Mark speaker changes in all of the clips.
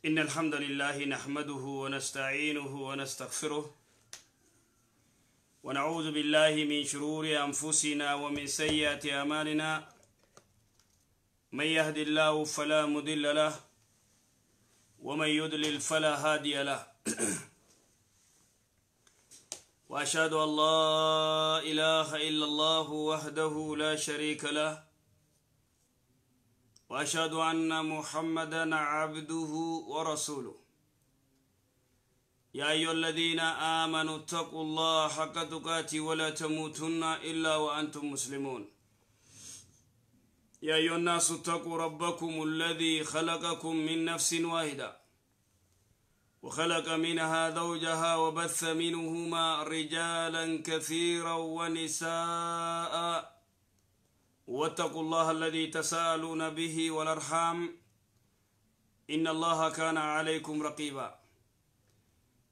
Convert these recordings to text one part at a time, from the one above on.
Speaker 1: إن الحمد لله نحمده ونستعينه ونستغفره ونعوذ بالله من شرور أنفسنا ومن سيئات أعمالنا من يهد الله فلا مضل له ومن يضلل فلا هادي له وأشهد أن لا إله إلا الله وحده لا شريك له وأشهد أن محمدا عبده ورسوله يا أيها الذين آمنوا اتقوا الله حق تقاته ولا تموتن إلا وأنتم مسلمون يا أيها الناس اتقوا ربكم الذي خلقكم من نفس واحدة وخلق منها زوجها وبث منهما رجالا كثيرا ونساء واتقوا الله الذي تساءلون به والأرحام إن الله كان عليكم رقيبا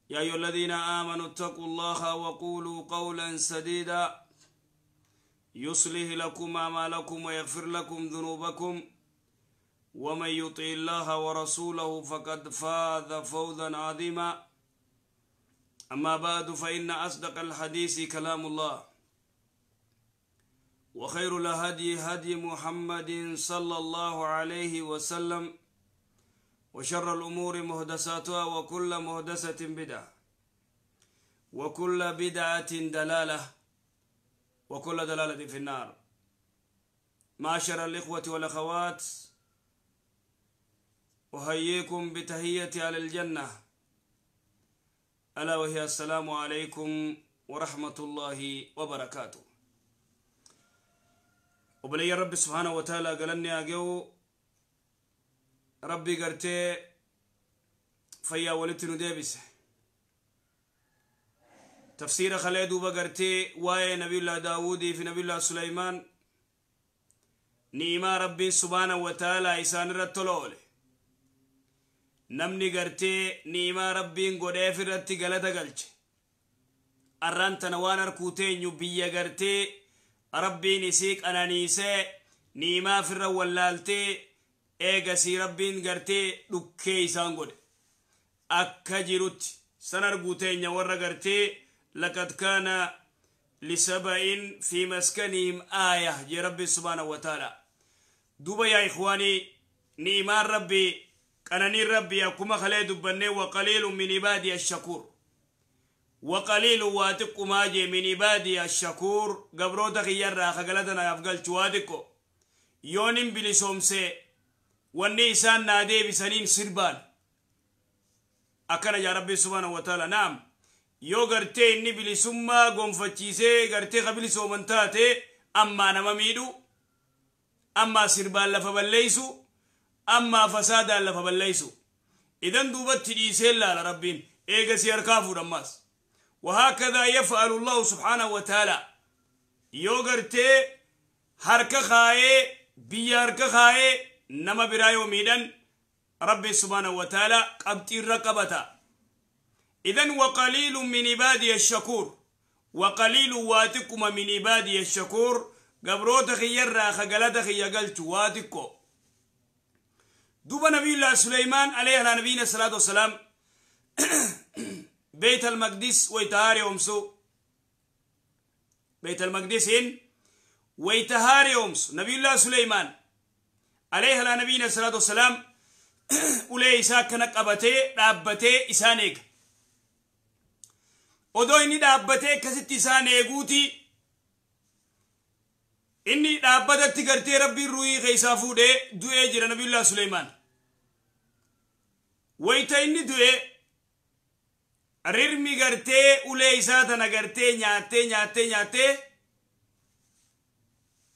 Speaker 1: يا أيها الذين آمنوا اتقوا الله وقولوا قولا سديدا يصلح لكم أعمالكم ويغفر لكم ذنوبكم ومن يطع الله ورسوله فقد فاز فوزا عظيما أما بعد فإن أصدق الحديث كلام الله وخير الهدي هدي محمد صلى الله عليه وسلم وشر الأمور محدثاتها وكل محدثة بدعة وكل بدعة دلالة وكل دلالة في النار. معاشر الإخوة والأخوات، أحييكم بتحية على الجنة، ألا وهي السلام عليكم ورحمة الله وبركاته. وبلي رب سبحانه وتعالى قالني أجو ربي قرتي فيا ولتنو ديبس تفسير خليدو بقرتي واي نبي الله داود في نبي الله سليمان نيما ربي سبحانه وتعالى إسان رتلولي نمني قرتي نيما ربي قد فرتي غلطة قلت أرانتنا وانا ركوتين يبيا قرتي ربي نسيك أنا نيسي نيما فر ولالتي إيغسي ربي قرتي لكي إسان قد أكجرت سنرقوتين يورا قرتي لقد كان لسبع في مسكنهم آية يا ربي سبحانه وتعالى. دوبا يا إخواني نيمان ربي كانني ربي أكما خلي دبني وقليل من عبادي الشكور وقليل واتق ما جي من عبادي الشكور قبروتك يرى خقلتنا يفقل توادكو يونين بلسومسي والنيسان نادي بسنين سربان أكنا يا ربي سبحانه وتعالى. نعم yoo gartee inni bilisummaa gonfachiisee gartee ka bilisooman taate ammaa nama miidhu ammaa sirbaan lafa balleeysu ammaa fasaadaan lafa balleeysu idan duubatti dhiisee laala rabbiin eegasii harkaa fuudhammaas. وهكذا يفعل الله سبحانه وتعالى. yoo gartee harka kaayee biyya harka kaayee nama biraa yoo miidhan rabbi subhaanahu wa ta'ala qabxiirra qabata. إذن وقليل من عبادي الشكور وقليل واتكم من عبادي الشكور قبروتك يرى خقلتك يقلت واتكو. دوب نبي الله سليمان عليه على نبينا الصلاة والسلام بيت المقدس ويتهاري أمسو بيت المقدس ويتهاري أمسو نبي الله سليمان عليه على نبينا الصلاة والسلام أولي إساك نقبتي رابتي إسانيك odoo inni dhaabbatee akkasitti isaan eeguuti inni dhaabbatatti gartee rabbiin ruhii keessaa fuudhee du'ee jira nabiyullah Suleymaan. Wayita inni du'e rirmi gartee ulee isaa tana gartee nyaattee nyaattee nyaattee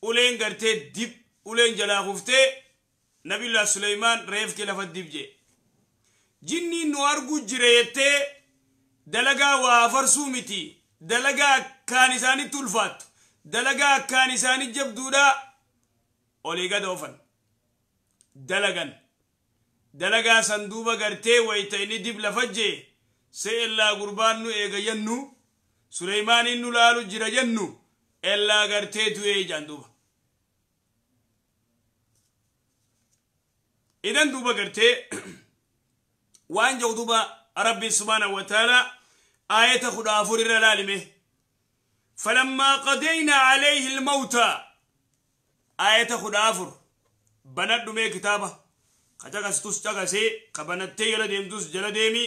Speaker 1: uleen gartee dib uleen jalaa kuftee nabiyullah Suleymaan reefkee lafa dib jee. Jinniin nu argu jire jettee dalagaa waa farsuu miti dalagaa akkaan isaanitti ulfaattu dalagaa akkaan isaanii jabduudha olii gad oofan dalagan dalagaa san duuba gartee wayita inni dib lafa jee se'ellaa gurbaan nu eega jennu Suleymaaniin nu laalu jira jennu ellaa gartee du'ee jaan duuba. Idan duuba gartee Waan jedhu duba Rabbi subhaanahu wa ta'ala aayata 14 irra laalime. Falammaa qadeynaa alayhi ilmawta, aayata 14 banadhu mee kitaaba. Ka caqastus caqasee, ka banattee jala deemtus jala deemi.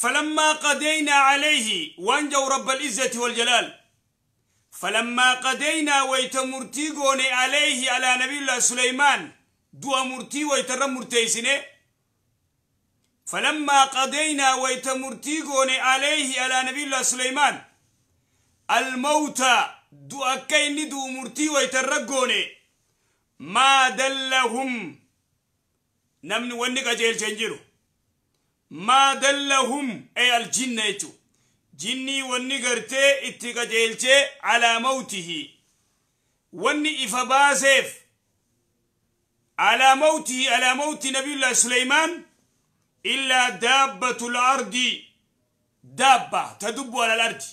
Speaker 1: فلما قضينا عليه وانجو رب العزة والجلال، فلما قضينا ويتمرتي عليه على نبي الله سليمان دو مرتي ويترم مرتيسنه. فلما قضينا ويتمرتي عليه على نبي الله سليمان الموت دو أكين دو مرتي ويترقوني ما دلهم نمن ونك أجيل شنجرو ما دلهم أي الجن يتو جني ونقرتي اتقجيلتي على موته وني إفباسف على موته على موت نبي الله سليمان إلا دابة الأرض، دابة تدب على الأرض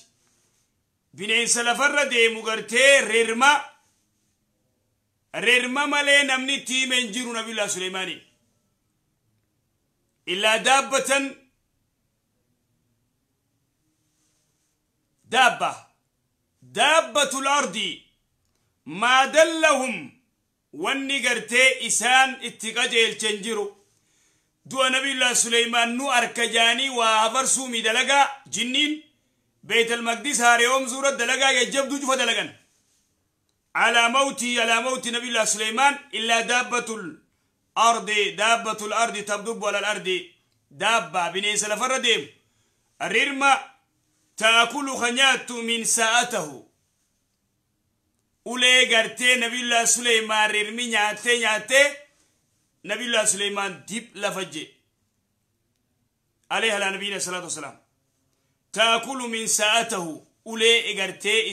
Speaker 1: بنين سلفر دي مقرتي ررما ررما مالي نمني تيمين جيرو نبي الله سليماني إلا دابة دابة دابة الأرض ما دلهم ونقرتي إسان اتقاجي التنجرو دو نبي الله سليمان نو أركجاني وأفرسو مدلقا جنين بيت المقدس هاريوم زورة دلقا يجبدو جفا دلقا على موتي على موت نبي الله سليمان إلا دابة الأرض دابة الأرض تبدب على الأرض دابة بني سلفر ديم الرمى تأكل خنيات من ساعته أولي غرتي نبي الله سليمان رمي نياتي نياتي نبي الله سليمان ديب لفجي عليه على نبينا الصلاة والسلام تأكل من ساعته أولي غرتي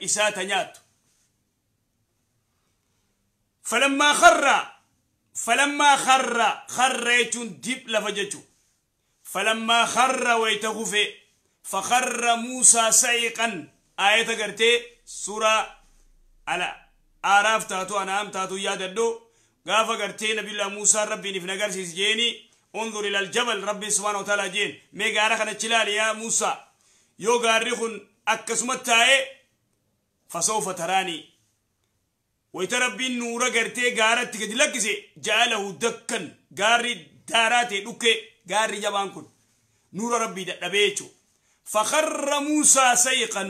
Speaker 1: إساتا نيات. فلما خر فلما خر خريتون ديب لفجتو فلما خر ويتغفي فخر موسى سعيقا آية قرتي سورة على آراف تاتو أنعام تاتو ياددو غافة قرتي نبي الله موسى ربي نفنقر سيسجيني انظر إلى الجبل ربي سبحانه وتعالى جين مي غارخنا تشلال يا موسى يو غارخن أكسمتاي فسوف تراني ويتربي النور غرتي غارت كدلكسي جعله دكا غاري داراتي دوكي غاري جبان كن نور ربي دبيتو فخر موسى سيقا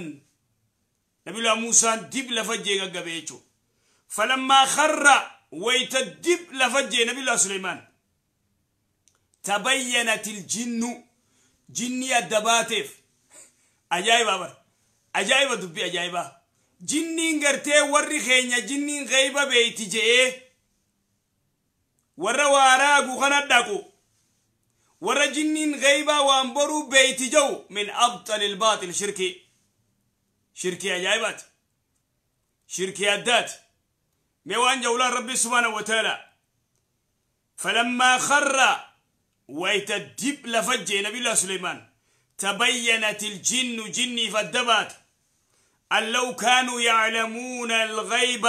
Speaker 1: نبي الله موسى دب لفجي غبيتو فلما خر ويتدب لفجي نبي الله سليمان تبينت الجن جني الدباتف عجائب أبر عجائب دبي عجائب جنين غرتي وري خينيا جنين غيبة بيتي جئ ورا واراغو خندقو ورا جنين غيبة وانبرو بيتي جو من أبطل الباطل شركي شركي عجائبات شركي أدات ميوان جولان ربي سبحانه وتعالى فلما خر ويتدب لفجي نبي الله سليمان تبينت الجن جني فالدبات أن لو كانوا يعلمون الغيب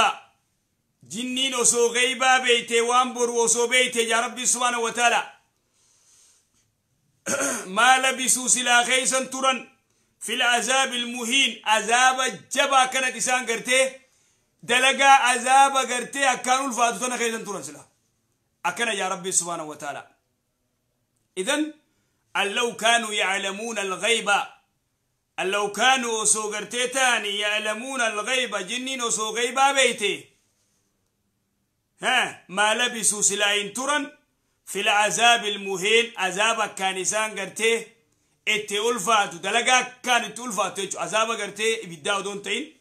Speaker 1: جنين وسو غيبا بيتي وانبر وسو بيتي يا ربي سبحانه وتعالى ما لبسوا سلا خيسا ترا في العذاب المهين عذاب الجبا كانت إسان قرتي دلقا عذاب قرتي أكانوا الفاتوتنا خيسا ترا سلا أكنا يا ربي سبحانه وتعالى. إذن أن لو كانوا يعلمون الغيب أن لو كانوا سوغرتي تاني يعلمون الغيب جنين وسو غيبا بيتي ها ما لبسوا سلاين ترا في العذاب المهين عذاب كان إسان قرتي اتي ألفاتو دلقا كانت ألفاتو عذاب قرتي بداو دون تين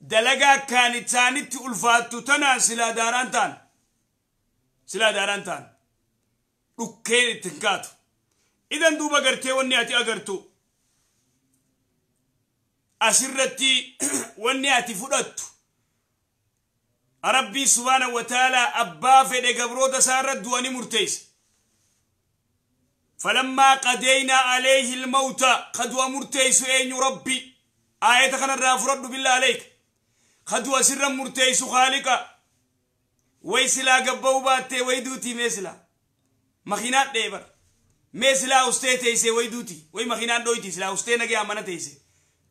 Speaker 1: دلقا كانت تاني ألفاتو تنا سلا داران تان سلا داران تان ركين تنكاتو. إذن دوبا قرتي وني أتي أقرتو أسرتي وني أتي فرطو ربي سبحانه وتعالى أبا فدي قبروتا سارت دواني مرتيس فلما قضينا عليه الموت قدوا مرتيس أين ربي آية خنا الرافرد بالله عليك قدوا سرا مرتيس خالقا ويسلا قبو باتي ويدوتي ميسلا مخينات ديبر Mee silaa ustee teessee way duuti way makiinaan dhoyti silaa ustee nagee mana teesse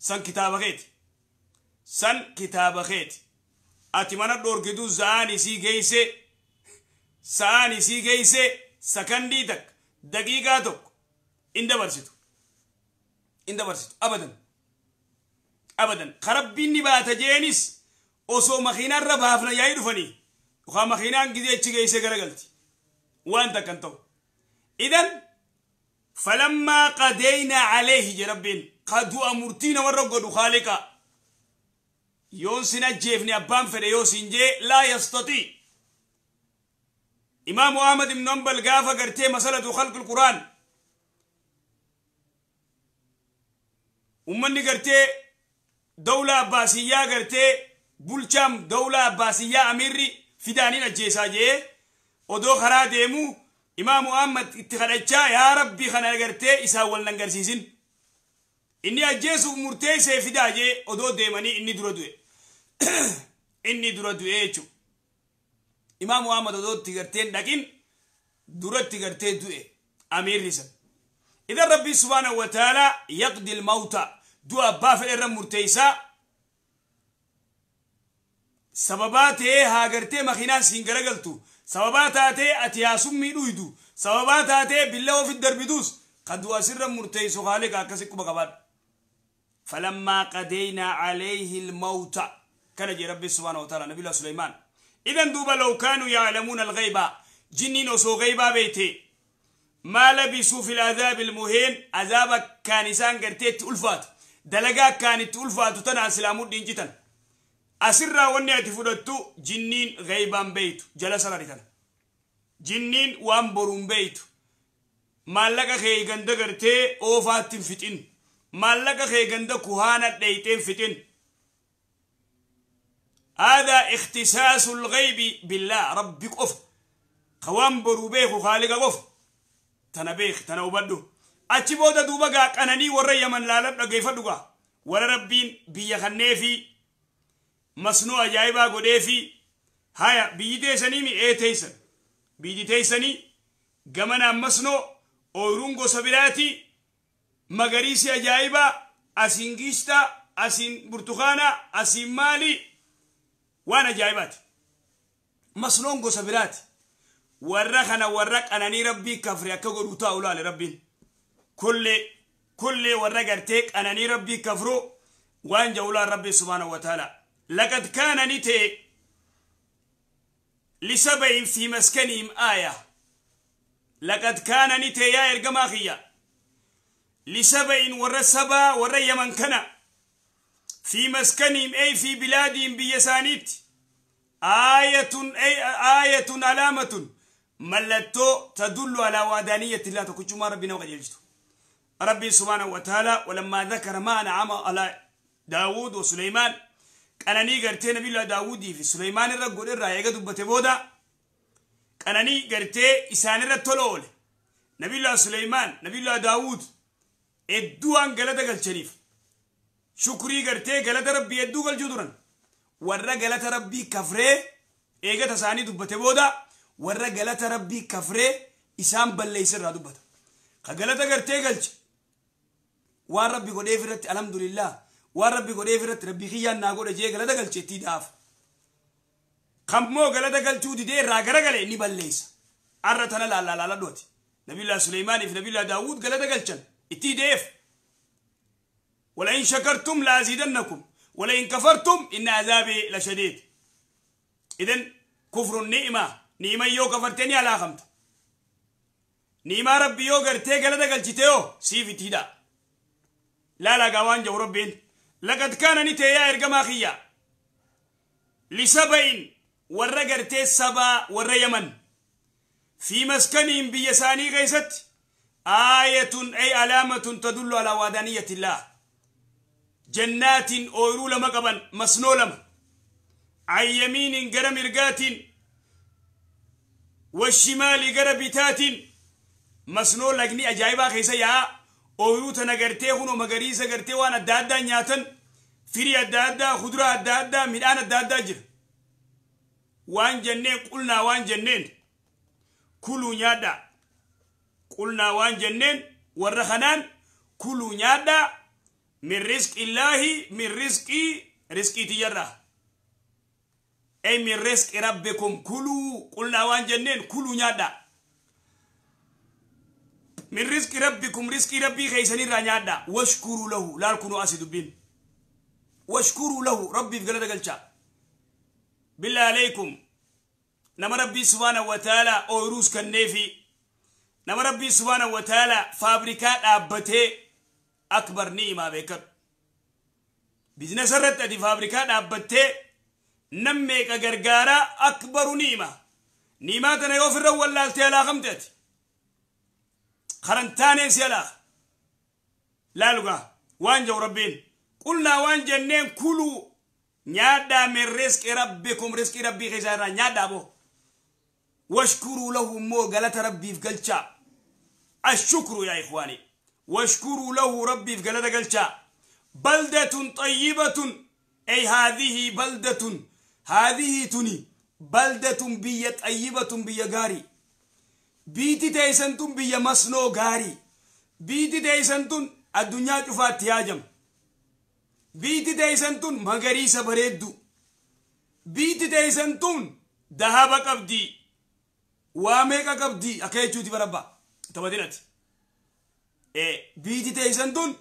Speaker 1: san kitaaba keeti san kitaaba keeti ati mana dhoorkitu sa'aan isii geeyse sa'aan isii geeyse sakandii takka daqiiqaa tokko in dabarsitu abadan abadan karabbiin ni baata jeenis osoo makiinaarra baafna yaa'ii dhufanii yookaan makiinaan gizee achi geeyse garagalti waan takkan ta'u idan فلما قدينا عليه جربين قدوا أمرتين ورقدوا خالقا يونسنا جيفني أبان فريوسين جي لا يستطيع. إمام أحمد بن حنبل قافة قرتي مسألة خلق القرآن ومني قرتي دولة عباسية قرتي بولشام دولة عباسية أميري فدانين الجيسا جي ودو خرا ديمو إمام أحمد اتخذتشا يا ربي خنا قرتي إسا ولنقرسيسين إني أجيسو مرتي سيفدا جي ودو ديماني إني درودوي إني درودوي چو إمام أحمد ودو تقرتين لكن درود تقرتي دوي أمير رسل. إذا ربي سبحانه وتعالى يقضي الموتى دو أبا الرم مرتيسا سبباته هاقرتي مخينان سينقرقلتو سبباته أتياسم ميدويدو سبباته بالله في الدرب دوس قد واسر مرتيسو خالق أكسكو بقبال. فلما قدينا عليه الموت كان جي ربي سبحانه وتعالى نبي الله سليمان. إذن دوبا لو كانوا يعلمون الغيبة جنين وسو غيبة بيتي ما لبسوا في العذاب المهين عذابك كان إنسان قرتيت ألفات دلقا كانت ألفات تنع سلامود دين جتا أسرى ونعتي فدتو جنين غيبا بيت جلس لريتنا جنين وانبرون بيت مالك خي غند قرتي أوفات فتن مالك خي غند كهانة ديتين فتن. هذا اختصاص الغيب بالله ربك أف خوان بروبيخ خالق أف تنبيخ تنوبدو أتشبودا دوبا قناني ورا يمن لا لب ورا ربين بيخنيفي مسنو أجايبا قديفي هيا بيجي مي إيه تيسن بيجي تيسني جمنا مسنو أورونغو سبيراتي مغريسي أجايبا أسين أسين برتقانا أسين مالي وانا جايبات مسنونغو سبيراتي ورخنا ورق أنني ربي كفري أكغو تاولا لربي كل ورق ارتيك أنني ربي كفرو وان جولا ربي سبحانه وتعالى. لقد كان نتي لسبع في مسكنهم آية. لقد كان نتي يا إرقماخية لسبع ورسبا وري من كان في مسكنهم أي في بلادهم بيسانيت آية أي آية علامة ملتو تدل على وحدانية الله تكجما ربنا وقد يجتو ربي سبحانه وتعالى. ولما ذكر ما نعم على داود وسليمان قناني قرتي نبي الله داود في سليمان الرجل الرأي قد بتبودا قناني قرتي إسان الرتولول نبي الله سليمان نبي الله داود الدوان قلت قل شريف شكري قرتي قلت ربي يدو قل جدرا ورا قلت ربي كفري إيجا تساني دبتبودا ورا قلت ربي كفري إسان بل سر دبت قلت قرتي قلت وان ربي قد إفرت الحمد لله وان ربي قد إفرت ربي خيان ناقول جي قلت قلت تي داف خمو قلت قلت دي دي راغرا قال إني بل ليس أرتنا لا لا لا لا دوتي نبي الله سليمان في نبي الله داود قلت قلت اتي ديف ولئن شكرتم لازيدنكم ولئن كفرتم إن عذابي لشديد. إذن كفر النعمة نعمة يو كفرتني على خمت نعمة ربي يو قرتي قلت قلتيو سيفي تيدا لا لا قوان جو ربين. لقد كان نتي يا إرقماخية لسبعين ورقرتي سبا ور يمن في مسكنهم بيساني غيست آية أي علامة تدل على وحدانية الله. جنات أورو لما قبل مسنو لما عن يمين قرم رقات والشمال قربتات مسنو لقني أجايبا خيسا يا أورو تنقرتي خنو مقريسة قرتي وانا دادا نياتن فري الدادا خضرة الدادا مدان الدادا جر وان جنين قلنا وان جنين كلوا نيادا Qulnaa waan jenneen warra kanaan kuluu nyaadhaa min rizqi illaahi min rizqii rizqii tiyyarraa. Ay min rizqi rabbikum kuluu qulnaa waan jenneen kuluu nyaadhaa. Min rizqi rabbikum rizqii rabbii keeysanirraa nyaadhaa. Washkuruu lahu laal kunuu asi dubbiin. Washkuruu lahu rabbiif galata galchaa. Billaahi alaykum nama rabbii subhaanahu wa ta'aalaa ooyiruus kenneefi nama rabbii subhaanahu wa ta'aalaa faabrikaa dhaabbatee akbar ni'imaa beekadhu. Biizinasa irratti ati faabrikaa dhaabbattee nam meeqa gargaaraa akbaru ni'ima. Ni'imaa tana yoo ofirra wallaaltee alaakamte ati. Karantaaneen si alaaka. Laalugaa waan jedhu rabbiin. Qulnaa waan jenneen kuluu nyaadhaa min rizqi rabbikum rizqii rabbii keessaa irraa nyaadhaa boo. Washkuruu lahu immoo galata rabbiif galchaa. Ashukru yaa ikhwaani. Washkuruu lahu rabbiif galata galchaa. Baldatun xayyibatun ay haadhihi baldatun haadhihi tuni baldatun biyya xayyibatun biyya gaarii. Biiti teeysan tun biyya masnoo gaarii. Biiti teeysan tun addunyaa cufaatti yaajam. Biiti teeysan tun magariisa bareeddu. Biiti teeysan tun dahaba qabdi. Waa meeqa qabdi akka jechuuti barabba. Taphatinati. Biiti teeysan tun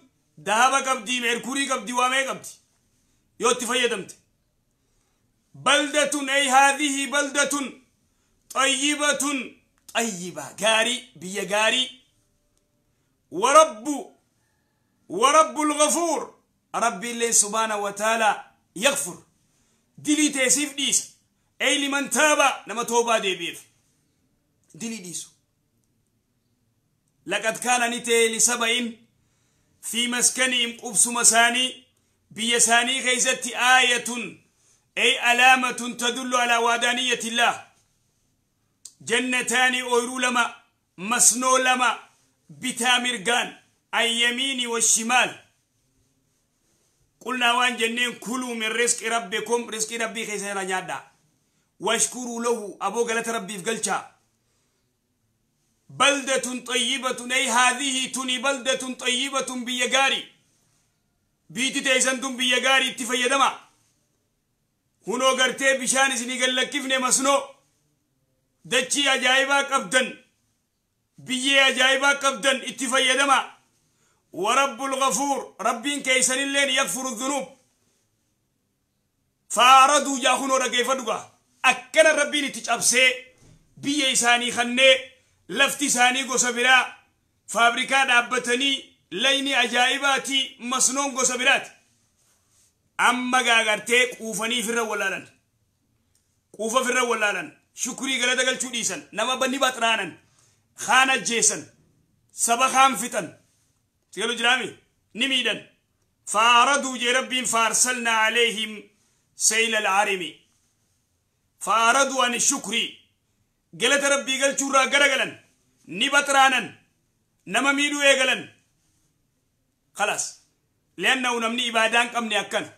Speaker 1: dahaba qabdi, meerkurii qabdi, waa meeqa qabdi. Yoo itti fayyadamte. Baldatun ay haadhihi baldatun xayyibatun xayyiba gaarii biyya gaarii. Warabbu al-ghafuur rabbi illee subhaanahu wa ta'aalaa yaghfur dilii teessiif dhiisa. Ay liman taaba nama toobaa deebi'eef dilii dhiisu. Laqad kaana ni ta'e lisaba'in fi maskanihim qubsuma isaanii biyya isaanii keessatti aayatun ay alaamatun tadullu alaa waadaaniyyati illaah. Jannataani ooyiruu lama masnoo lama bitaa mirgaan an yamiini washimaal. Qulnaa waan jenneen kuluu min rizqi rabbikum rizqii rabbii keessa irraa nyaadhaa. Washkuruu lahu aboo galata rabbiif galchaa. Baldatun xayyibatun ay haadhihi tuni baldatun xayyibatun biyya gaarii. Biiti teeysan tun biyya gaarii itti fayyadama. Hunoo gartee bishaan isinii gallakkifne masnoo. Dachii ajaa'ibaa qabdan. Biyyee ajaa'ibaa qabdan itti fayyadama. Warabbul ghafuur rabbiin keeysanilleen yaghfiru dhunuub. Faaraduu jaa hunoo dhageeffadhu gaa. Akkana rabbiin itti cabsee biyya isaanii kannee lafti isaanii gosa biraa faabrikaa dhaabbatanii layni ajaa'ibaati masnoon gosa biraati. Amma gaagartee quufanii firra wallaalan. Quufa firra wallaalan. Shukrii galata galchuu dhiisan. Nama banni baxraanan. Kaan ajjeesan. Saba kaan fixan. Sigalu jiraami? Ni miidhan. Faaraduu jee rabbiin faarsalnaa aleehim seyla alcarimi. Faaraduu ani shukrii. Galata rabbii galchuurraa garagalan. Ni baxraanan. Nama miidhuu eegalan. Khalaas. Li'annahu namni ibaadaa hin qabne akkana.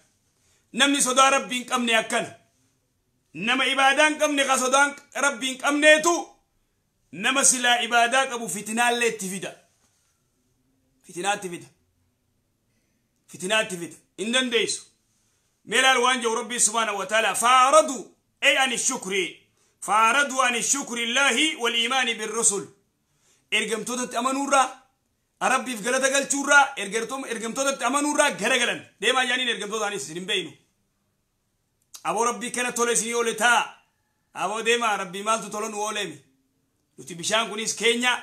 Speaker 1: Namni sodaa rabbii hin qabne akkana. Nama ibaadaa hin qabne ka sodaa rabbii hin qabneetu nama silaa ibaadaa qabu fitinaallee itti fida. Fitinaa itti fida. Fitinaa itti fida. Hin dandeessu. Mee laal waan jedhu rabbii subhaanahu wa ta'aalaa faaraduu ay ani shukrii faaraduu ani shukri illaahi wal iimaani birrusul. Ergamtootatti amanuurraa rabbiif galata galchuurraa ergamtootatti amanuurraa garagalan. Deemaa jaaniin ergamtootaanis isin hin beeynu. Aboo rabbii kana tole isinii oole taa. Aboo deemaa rabbii maaltu tola nu ooleemi. Nuti bishaan kunis keenya,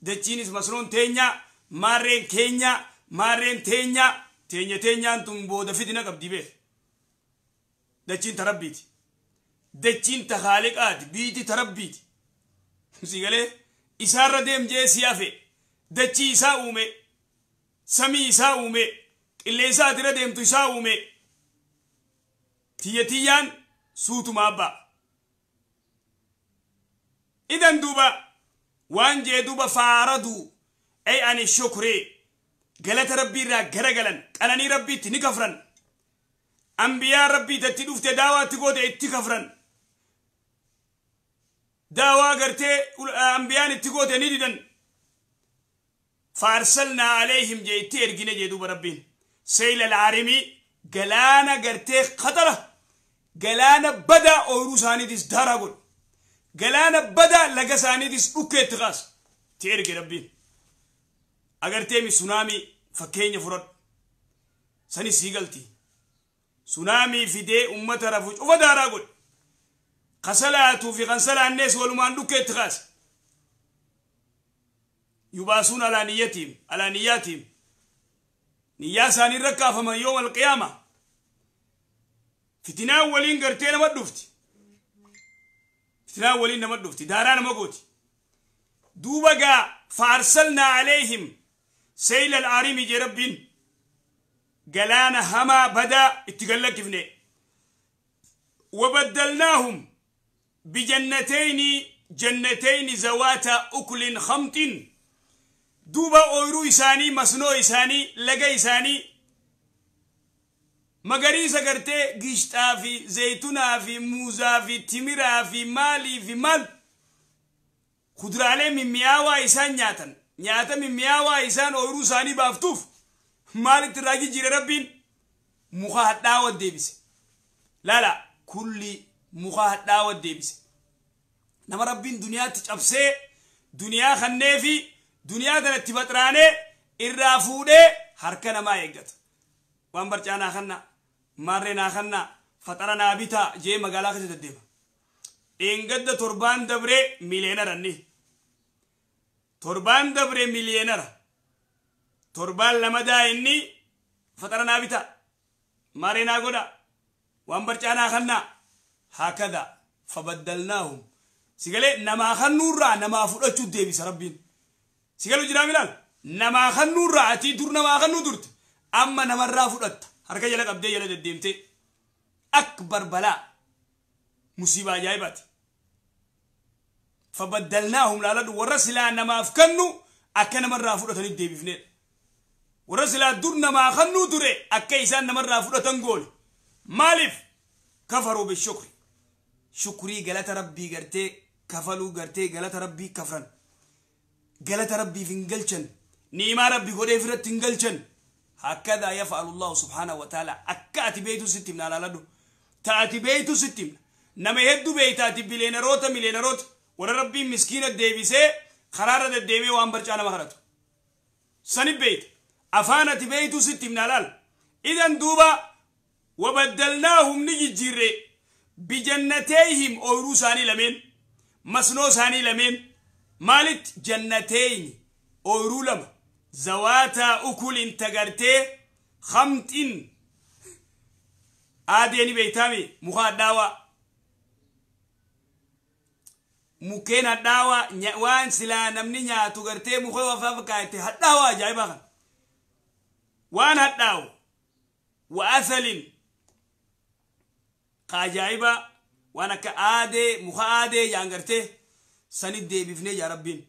Speaker 1: dachiinis masnoon teenya, maarreen keenya, maarreen teenya, teenya teenyaan tun booda fitina qabdi beek. Dachiin ta rabbiiti. Dachiin ta haaliqaati, biiti ta rabbiiti. Si galee isaarra deem jee si hafe. Dachii isaa uume, samii isaa uume, qilleensa atira deemtu isaa uume. Tiyya tiyyaan suutuma abbaa. Idan duuba waan jee duuba faaraduu ay ani shukrii galata rabbii irraa garagalan qananii rabbiitti ni kafran. Ambiyaa rabbii tatti dhufte daawaatti goote itti kafran. Daawaa gartee ambiyaan itti goote ni didan. Faarsalnaa aleehim jee itti ergine jee duuba rabbiin. Seyla alaarimii galaana gartee khatara galaana badaa ooyiruu isaaniitis daaraa godhu. Galaana badaa laga isaaniitis dhukkeetti kaasa. Itti erge rabbiin. Agarteemi sunaamii fakkeenya fudhadhu. Sanis sii galti. Sunaamii fidee ummata rafu cufa daaraa godhe. Kasalaatuu fi kan salaannees walumaan dhukkeetti kaase. Yubaasuun alaa niyyatiim alaa niyyaatiim. Niyyaa isaanii irra kaafaman yooma alqiyaama. Fitinaan waliin gartee nama dhufti. Fitinaan waliin nama dhufti. Daaraa nama gooti. Duuba gaa faarsalnaa aleehim seyla al'aarimi jee rabbiin galaana hamaa badaa itti gallakkifne. Wabaddalnaahum bijannatayni jannatayni zawaata ukulin khamxin. Duuba ooyiruu isaanii masnoo isaanii laga isaanii magariisa gartee gishxaa fi zaytunaa fi muuzaa fi timiraa fi maalii fi maal kuduraalee mimmi'aawaa isaan nyaatan nyaata mimmi'aawaa isaan ooyiruu isaanii baaftuuf maalitti irraa jijjiire rabbiin muka hadhaawaa deebise. Laala kulli muka hadhaawaa deebise. Nama rabbiin duniyaatti cabsee duniyaa kannee fi duniyaa tanatti baxraanee irraa fuudhee harka namaa eeggata. Waan barcaa naa kannaa, maarree naa kannaa, faxara naa bitaa jee magaalaa keessa deddeema. Dheengadda torbaan dabree miliyeenara inni. Torbaan dabree miliyeenara. Torbaan lamadaa inni faxara naa bitaa, maarree naa godhaa, waan barcaa naa kannaa. Hakada fabaddalnaahum. Sigalee namaa kannuurraa namaa fudhachuu deebisa rabbiin. Sigalu jiraa milaal namaa kannuurraa ati dur namaa kannuu turte amma namarraa fudhatta harka jala qabdee jala deddeemtee akbar balaa musiibaa ajaa'ibaati. Fabaddalnaahum laaladhu warra silaa namaaf kannu akka namarraa fudhataniif deebifneedha. Warra silaa dur namaa kannuu ture akka isaan namarraa fudhatan goone. Maaliif kafaruu bishukri. Shukrii galata rabbii gartee kafaluu gartee galata rabbii kafran. Galata rabbiif hin galchan. Ni'imaa rabbi godheef irratti hin galchan. Hakkadaa yaf'alu Allahu subhaanahu wa ta'ala. Akka ati beeytu sitti himna laaladhu. Ta ati beeytu sitti himna. Nama hedduu beeyta ati bileenaroota mileenaroota warra rabbiin miskiina deebisee karaarra deddeemee waan barcaa nama kadhatu. Sani beeyta. Afaan ati beeytu sitti himna laal. Idan duuba wabaddalnaahum ni jijjiirre bijannatayhim ooyiruu isaanii lameen masnoo isaanii lameen maalitti jannatayni ooyiruu lama zawaataa ukulin tagartee khamxin aadeeni beeytaami muka hadhaawaa mukkeen hadhaawaa waan silaa namni nyaatu gartee muka wafaa fakkaate hadhaawaa ajaa'ibaa kana waan hadhaawu wa athalin ka ajaa'ibaa waan akka aadee muka aadee jaan gartee sanit deebifnee yaa rabbiin.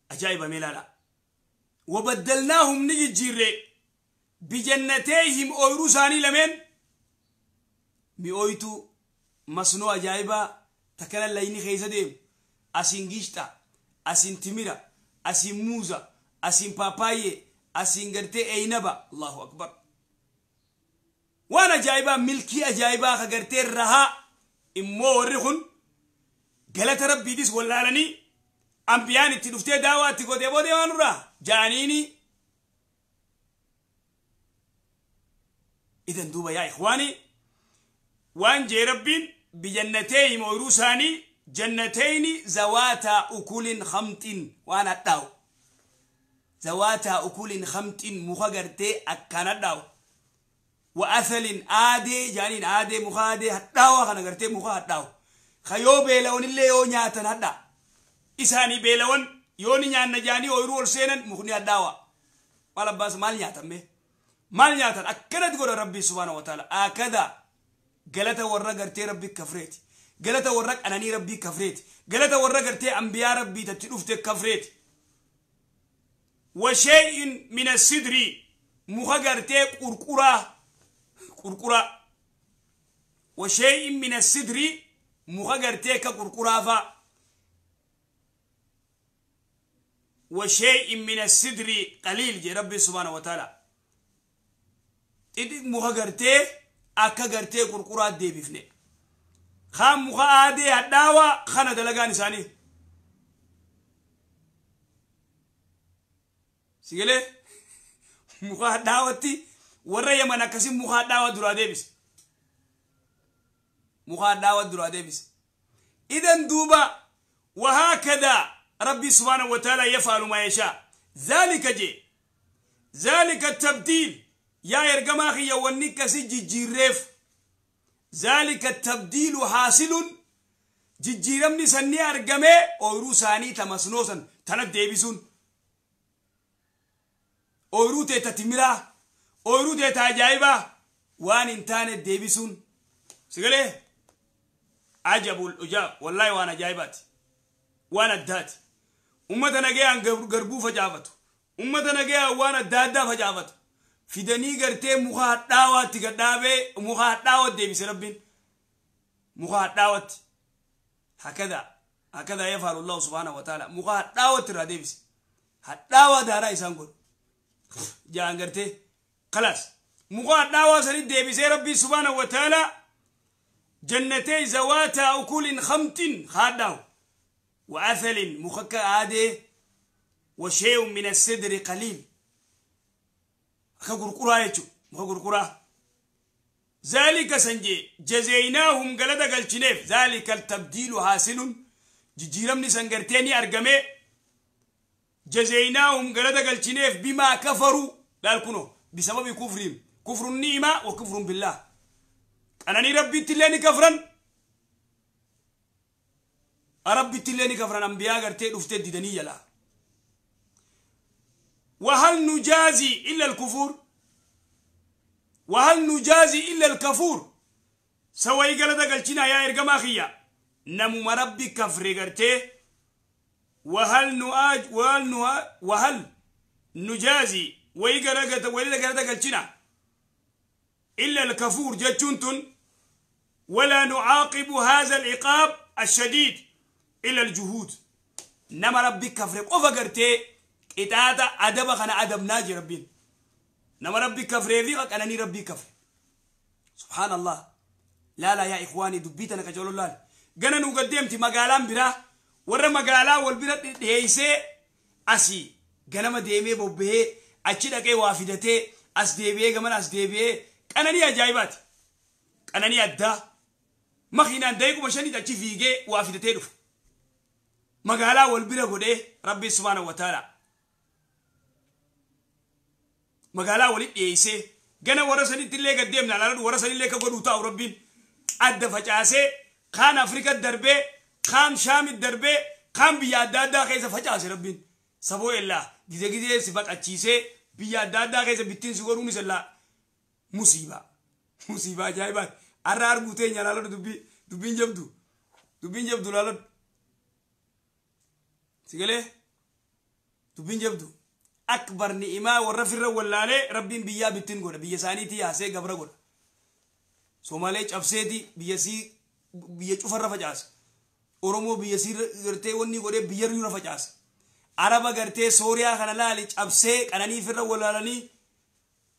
Speaker 1: Ajaa'iba mee ilaala. Wabaddalnaahum ni jijjiirre bijannatayhim ooyiruu isaanii lameen mi'ooytuu masnoo ajaa'ibaa takkana layni keessa deemu asiin gishxa asiin timira asiin muuza asiin paapaayyee asiin gartee eynaba Allahu akbar. Waan ajaa'ibaa milkii ajaa'ibaa ka gartee rahaa immoo warri kun galata rabbiitis wallaalanii ambiyaan itti dhuftee daawaa itti godhee boodee waan irraa jaaniini. Idan duuba yaa ikhwaani waan jee rabbiin bijannatayhim ooyiruu isaanii jannatayni zawaataa ukulin khamxin waan hadhaa'u. Zawaataa ukulin khamxin muka gartee akkaan hadhaa'u. Wa athalin aadee jaaniin aadee muka aadee hadhaawaa kana gartee muka hadhaa'u. Ka yoo beela'oonillee yoo nyaatan hadhaa. Isaanii beela'oon yoo ni nyaanna jaanii ooyiruu ol seenan mukni hadhaawaa. Maal abbaas maal nyaatan mee? Maal nyaatan akkanatti godha rabbii subhaanahu wa ta'ala. Akada galata warra gartee rabbii kafreeti. Galata warra qananii rabbii kafreeti. Galata warra gartee ambiyaa rabbii tatti dhufte kafreeti. Wa shay'in min as-sidri muka gartee qurquraa qurquraa. Wa shay'in min as-sidri muka gartee ka qurquraa fa'a. وشيء من السدر قليل جي ربي سبحانه وتعالى إدي مخا غرتي أكا غرتي قرقرات دي بفني خام مخا آدي هداوا خانا دلقان ساني سيقلي مخا هداوتي ورا يمن أكسي مخا هداوا درا ديبس مخا هداوا درا ديبس إذن دوبا وهكذا ربي سبحانه وتعالى يفعل ما يشاء ذلك جي ذلك التبديل يا إرجماخي يا ونيك سجي جيرف ذلك التبديل حاصل جيرمني سني أرجمه أوروساني تمسنوسن تند ديبسون أوروتي تتمرا أوروتي تاجايبا وان انتان ديبسون سجله عجب الأجاب والله وانا جايبات وانا الدات أمتنا جاء قربو فجابته أمتنا جاء وانا دادا فجابته في دني قرتي مخاطاوة تقدابي مخاطاوة ديبس ربين مخاطاوة هكذا هكذا يفعل الله سبحانه وتعالى مخاطاوة ترى ديبس هداوة دارا يسانقول جاء قرتي خلاص مخاطاوة سريد ديبس ربي سبحانه وتعالى جنتي زواتا أكل خمت خاداو وأثل مخك عادي وشيء من السدر قليل خقرقرا يجو مخقرقرا ذلك سنجي جزيناهم قلدا قلتنيف ذلك التبديل حاصل جيرمني سنغرتيني أرقمي جزيناهم قلدا قلتنيف بما كفروا لالكنو بسبب كفرهم كفر النعمة وكفر بالله أنا ربي تلاني كفرا ربي تلاني كفرا أنبياء قرتي رفتي ديدنية لا وهل نجازي إلا الكفور وهل نجازي إلا الكفور سوي قلدا قلتنا يا إرقماخية نمو ربي كفر قرتي وهل نؤاج وهل نجازي ويقلدا قلتنا إلا الكفور جتشنتن ولا نعاقب هذا العقاب الشديد إلا الجهود نما ربي كفر قفقرتي إتاتا أدب خنا أدب ناجي ربين نما ربي كفر فيك أنني ربي كفر سبحان الله لا لا يا إخواني دبيتنا كجول الله جنا نقدمتي مقالان برا ورا مقالا والبرا هيسي أسي جنا ما ديمي بوبه أشيدا كي وافدتي أس ديبيه كمان أس ديبيه أنني أجايبات أنني أدا ما خينا نديكم عشان يتأتي فيجي وافدتي مقالا والبرا قده ربي سبحانه وتعالى مقالا ولد يسي جنا ورسني تلي قديمنا على ورسني لك قدوتا وربي أدى فجأسي خان أفريقيا الدربي خان شام الدربي خان بيادادا خيزة فجأسي ربي سبوا الله جزء جزء سبق أتشيسي بيادادا خيزة بتين سكروني سلا مصيبة مصيبة جايبات أرار بوتين يا لالو دبي دبين جبدو دبين جبدو لالو سيقولي دبين جبدو أكبر نعمة والرفر ولا عليه ربي بيا بتين قوله بيا سانيتي يا سي قبره قوله سومالي أفسيتي بيا سي بيا شوف الرفجاس أورومو بيا سي قرتي وني قوله بيا ريو رفجاس عربة قرتي سوريا خنا لا ليش أفسي أناني فر ولا علني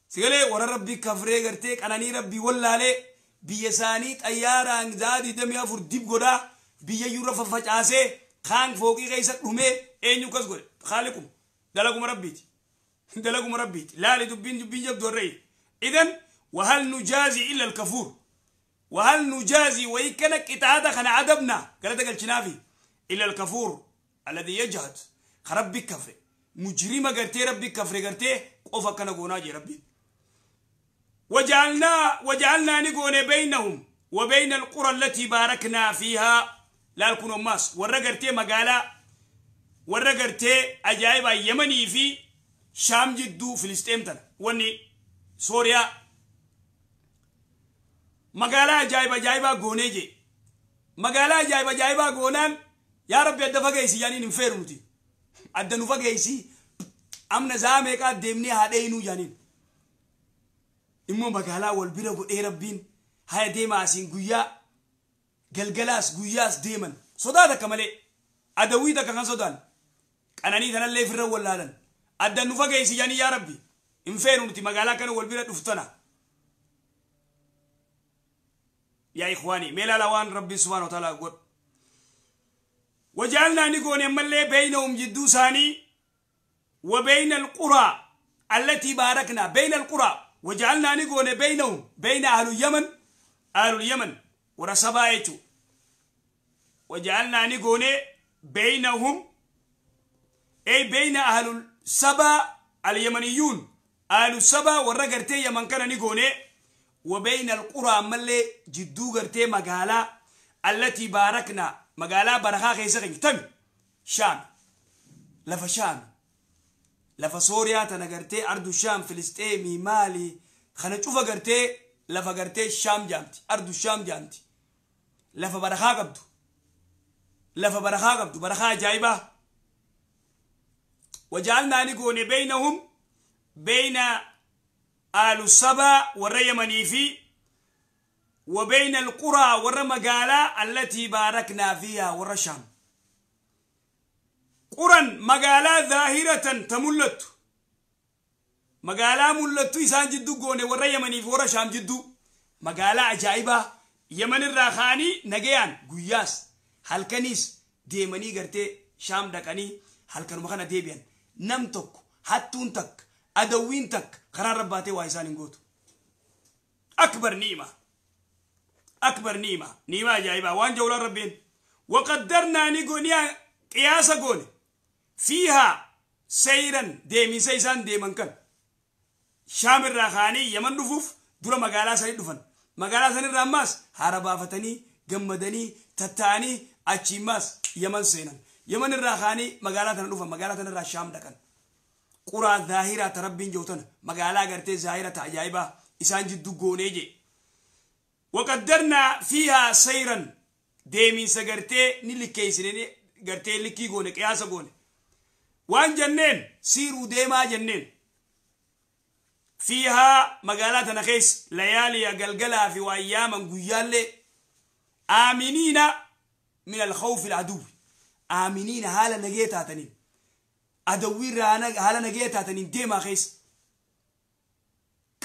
Speaker 1: سيقولي ورا ربي كفري قرتي أناني ربي ولا عليه بيا سانيت أيارا أنزادي دم يا فرديب قوله بيا يورف رفجاسه خان فوقي غيسة رمي إنيو كز قوله خالكم دلكم ربيتي دلكم ربيتي لا لدبين دبين جبدو الرأي إذن وهل نجازي إلا الكفور وهل نجازي ويكنك إتعادة خنا عدبنا قالتك الشنافي إلا الكفور الذي يجهد خربي كفر مجرمة قرتي ربي كفر قرتي قفا كان قوناجي ربي وجعلنا نقون بينهم وبين القرى التي باركنا فيها لا الكون ماس ورقرتي مقالا ورقرتي أجايب يمني في شام جدو فلسطين تنا وني سوريا مقالا أجايب أجايب غونيجي مقالا أجايب أجايب غونان يا ربي أدفع يعني نفيرمتي أدنوفا جيسي أم نزامك أدمني هذا يعني إمو مقالا والبيرة إيه ربين هاي ديما أسين قويا قلقلاس قوياس ديما صدادة كمالي أدويدا كان صدان Qananii tanallee firra wallaalan. Addan nu fageessi jedhanii yaa Rabbi. Hin feenu nuti magaalaa kana wal bira dhuftana. Yaa ikhwaanii mee ilaala waan Rabbi subhaanahu wa ta'ala godhu. Wajaalnaa ni goone ammallee beeynahum jidduu isaanii wa beeyna alquraa allatii baaraknaa beeyna alquraa wajaalnaa ni goone beeynahum beeyna ahlul yaman ahlul yaman warra sabaa jechuu. Wajaalnaa ni goone beeynahum ay beeyna ahlul sabaa alyamaniyuun ahlu sabaa warra gartee yaman kana ni goone wa beeyna alquraa ammallee jidduu gartee magaalaa allatii baaraknaa magaalaa barakaa keessa keenya tami shaam lafa shaam lafa sooriyaa tana gartee ardu shaam filisxeemii maali kana cufa gartee lafa gartee shaam jaamti ardu shaam jaamti lafa barakaa qabdu lafa barakaa qabdu barakaa ajaa'ibaa. Wajaalnaa ni goone beeynahum beeyna aalu sabaa warra yamanii fi وبين القرى ور مقالا التي باركنا فيها ور شام. قرى مقالا ظاهرة تملت مقالا ملت إسان جدو قوني ور يمني ور شام جدو مقالا عجائبة يمن الراخاني نجيان قياس هالكنيس ديمني قرتي شام دكاني هالكن مخانا ديبيان نمتك حتونتك أدوينتك قرار رباتي وإسان نقوتو. أكبر نيمة أكبر نيمة نيمة جايبة وان جولا ربين. وقدرنا نقول قياسا قول فيها سيرا ديمين سيسان ديمن كان شام الراخاني يمن نفوف دورا مقالا سني دفن مقالا سني راماس هاربا فتني جمدني تتاني أتشيماس يمن سينن يمن الراخاني مقالا تنفن مقالا تنرا شام دكان قرى ظاهرة تربين جوتن مقالا قرتي ظاهرة عجائبة إسان جدو قونيجي. وقدرنا فيها سيرا ديمين سغرتي نلكيسني غرتي لكي غوني قياس غوني وان جنين سيرو ديما جنين فيها مقالات نخيس ليالي قلقلها في واياما قيالي آمنين من الخوف العدو آمنين هالا نجيتا تنين أدوير هالا نجيتا تنين ديما خيس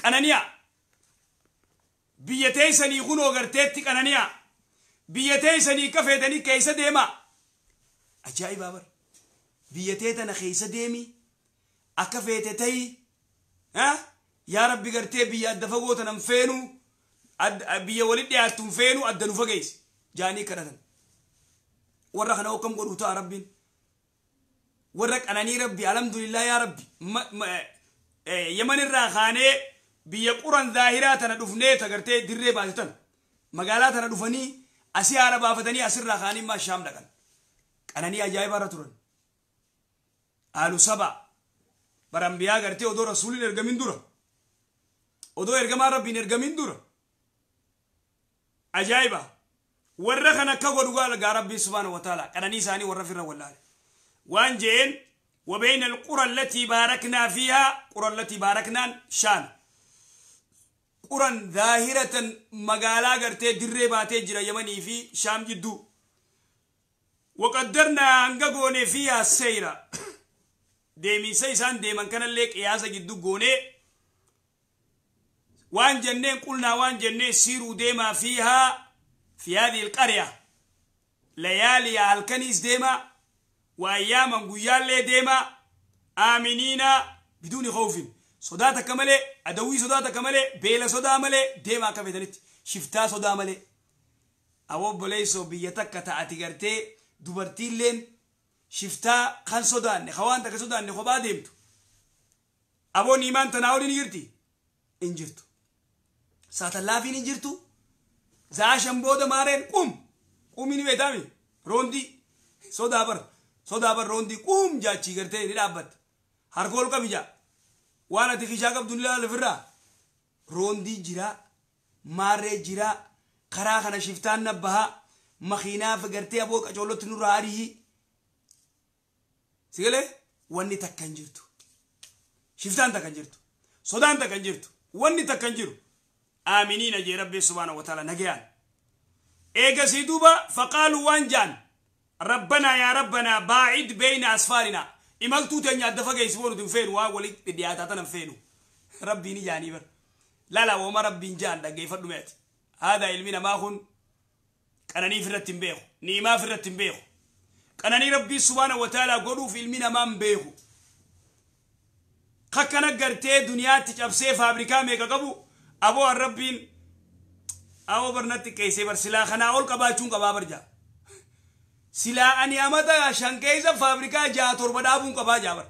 Speaker 1: قنانيا biyya teessanii kunoo garteetti qananiyaa biyya teessanii kafeetanii keessa deemaa. Ajaa'ibaa bara biyya tee tana keessa deemi akka feete ta'i yaa Rabbi gartee biyya adda fagoo tana hin feenu biyya walitti dhiyaattu hin feenu adda nu fageessi jaanii kadhatan. Warra kana hokkam godhu ta'a Rabbiin warra qananii Rabbi alhamdulillah yaa Rabbi Yaman irraa kaanee biyya quran zaahiraa tana dhufnee tagartee dirree baase tana magaalaa tana dhufanii asii haara baafatanii asirraa kaanii maa shaam dhaqan qananii ajaa'ibaa irra turan. Aalu saba barambiyaa gartee odoo rasuuliin ergamin dura odoo ergamaan rabbiin ergamin dura ajaa'iba warra kana akka godhu gaa rabbiin subhaanahu wa ta'ala qananii isaanii warra firra wallaale waan je'een وبين القرى التي باركنا فيها قرى التي باركنا شام قرى ظاهرة مقالا قرتي دري باتي جرى يمني في شام جدو وقدرنا أنقوني فيها السيرة ديمين سيسان ديمن كان لك إياسا جدو قوني وان جنين قلنا وان جنين سيروا ديما فيها في هذه القرية ليالي الكنيس ديما وأياما قيال ديما آمنين بدون خوف صداتك ملي أدوي صداتك ملي بيلا صدا ملي ديما كفتنت شفتا صدا ملي أو بليسو بيتك تأتي دبرتي لين شفتا خان صدان خوان تك صدان خبا ديمتو أبو نيمان تناولي نجرتي إنجرتو ساتلافين إنجرتو زاشم بودا مارين قوم قومي نبيتامي روندي صدا بر روندي قوم جاتشي قرتي نلعبت هرقول قبجا وانا تخيشا قبض الله لفرا روندي جرا ماري جرا قراخنا شفتان نبها مخينا فقرتي أبوك أجولت نور عاريه سيقلي واني تكنجرتو شفتان تكنجرتو صدان تكنجرتو واني تكنجرو آمنين جي ربي سبحانه وتعالى نجيان إيجا سيدوبا فقالوا وانجان ربنا يا ربنا باعد بين أسفارنا Imaltuu teenya adda fageessi boonu hin feenu waa walitti dhiyaataa tanan feenu. Rabbiin ijaanii bar. Lala wooma rabbiin jaan dhaggeeffadhu meeti. Haadha ilmi namaa kun qananii firratti hin beeku. Niimaa firratti hin beeku. Qananii rabbii subhaana wa ta'ala godhuuf ilmi namaa hin beeku. Kakkana gartee duniyaatti cabsee faabrikaa meeqa qabu aboo rabbiin aboo barnatti qeessee bar silaa kanaa ol qabaachuun qabaa barjaa. Silaa ani amata shan keessa faabrikaa 6 7 dhaabuun qabaa jaa bar.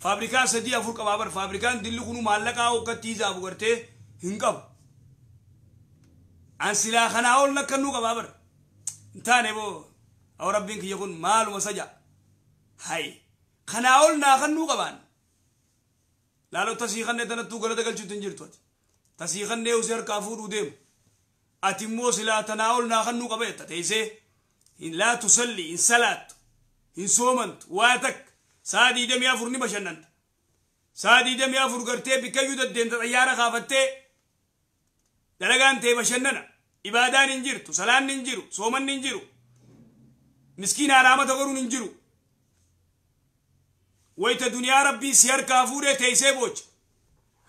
Speaker 1: Faabrikaa 3 4 qabaa bar. Faabrikaan dilli kunu maallaqaa hokkatti isaafu gartee hin qabu. An silaa kanaa ol nakkannuu qabaa bar. Hin taane boo aboo rabbiin kiyya kun maaluma saja. Hay kanaa ol naa kannuu qabaan. Laaloo tasii kannee tanattuu galata galchuutti hin jirtu ati. Tasii kannee usee harkaa fuudhuu deemu. Ati immoo silaa tanaa ol naa kannuu qaba jetta teessee. Laa tusalli hin salaattu hin soomantu waa takka sa'a 24 ni bashannanta. Sa'a 24 gartee bikkayyuu deddeemta xayyaara kaafattee dalagaan ta'e bashannana. Ibaadaan hin jirtu, salaanni hin jiru, soomanni hin jiru, miskiina haraamata godhuun hin jiru. Wayita duniyaa rabbii si harkaa fuudhee teessee boocha.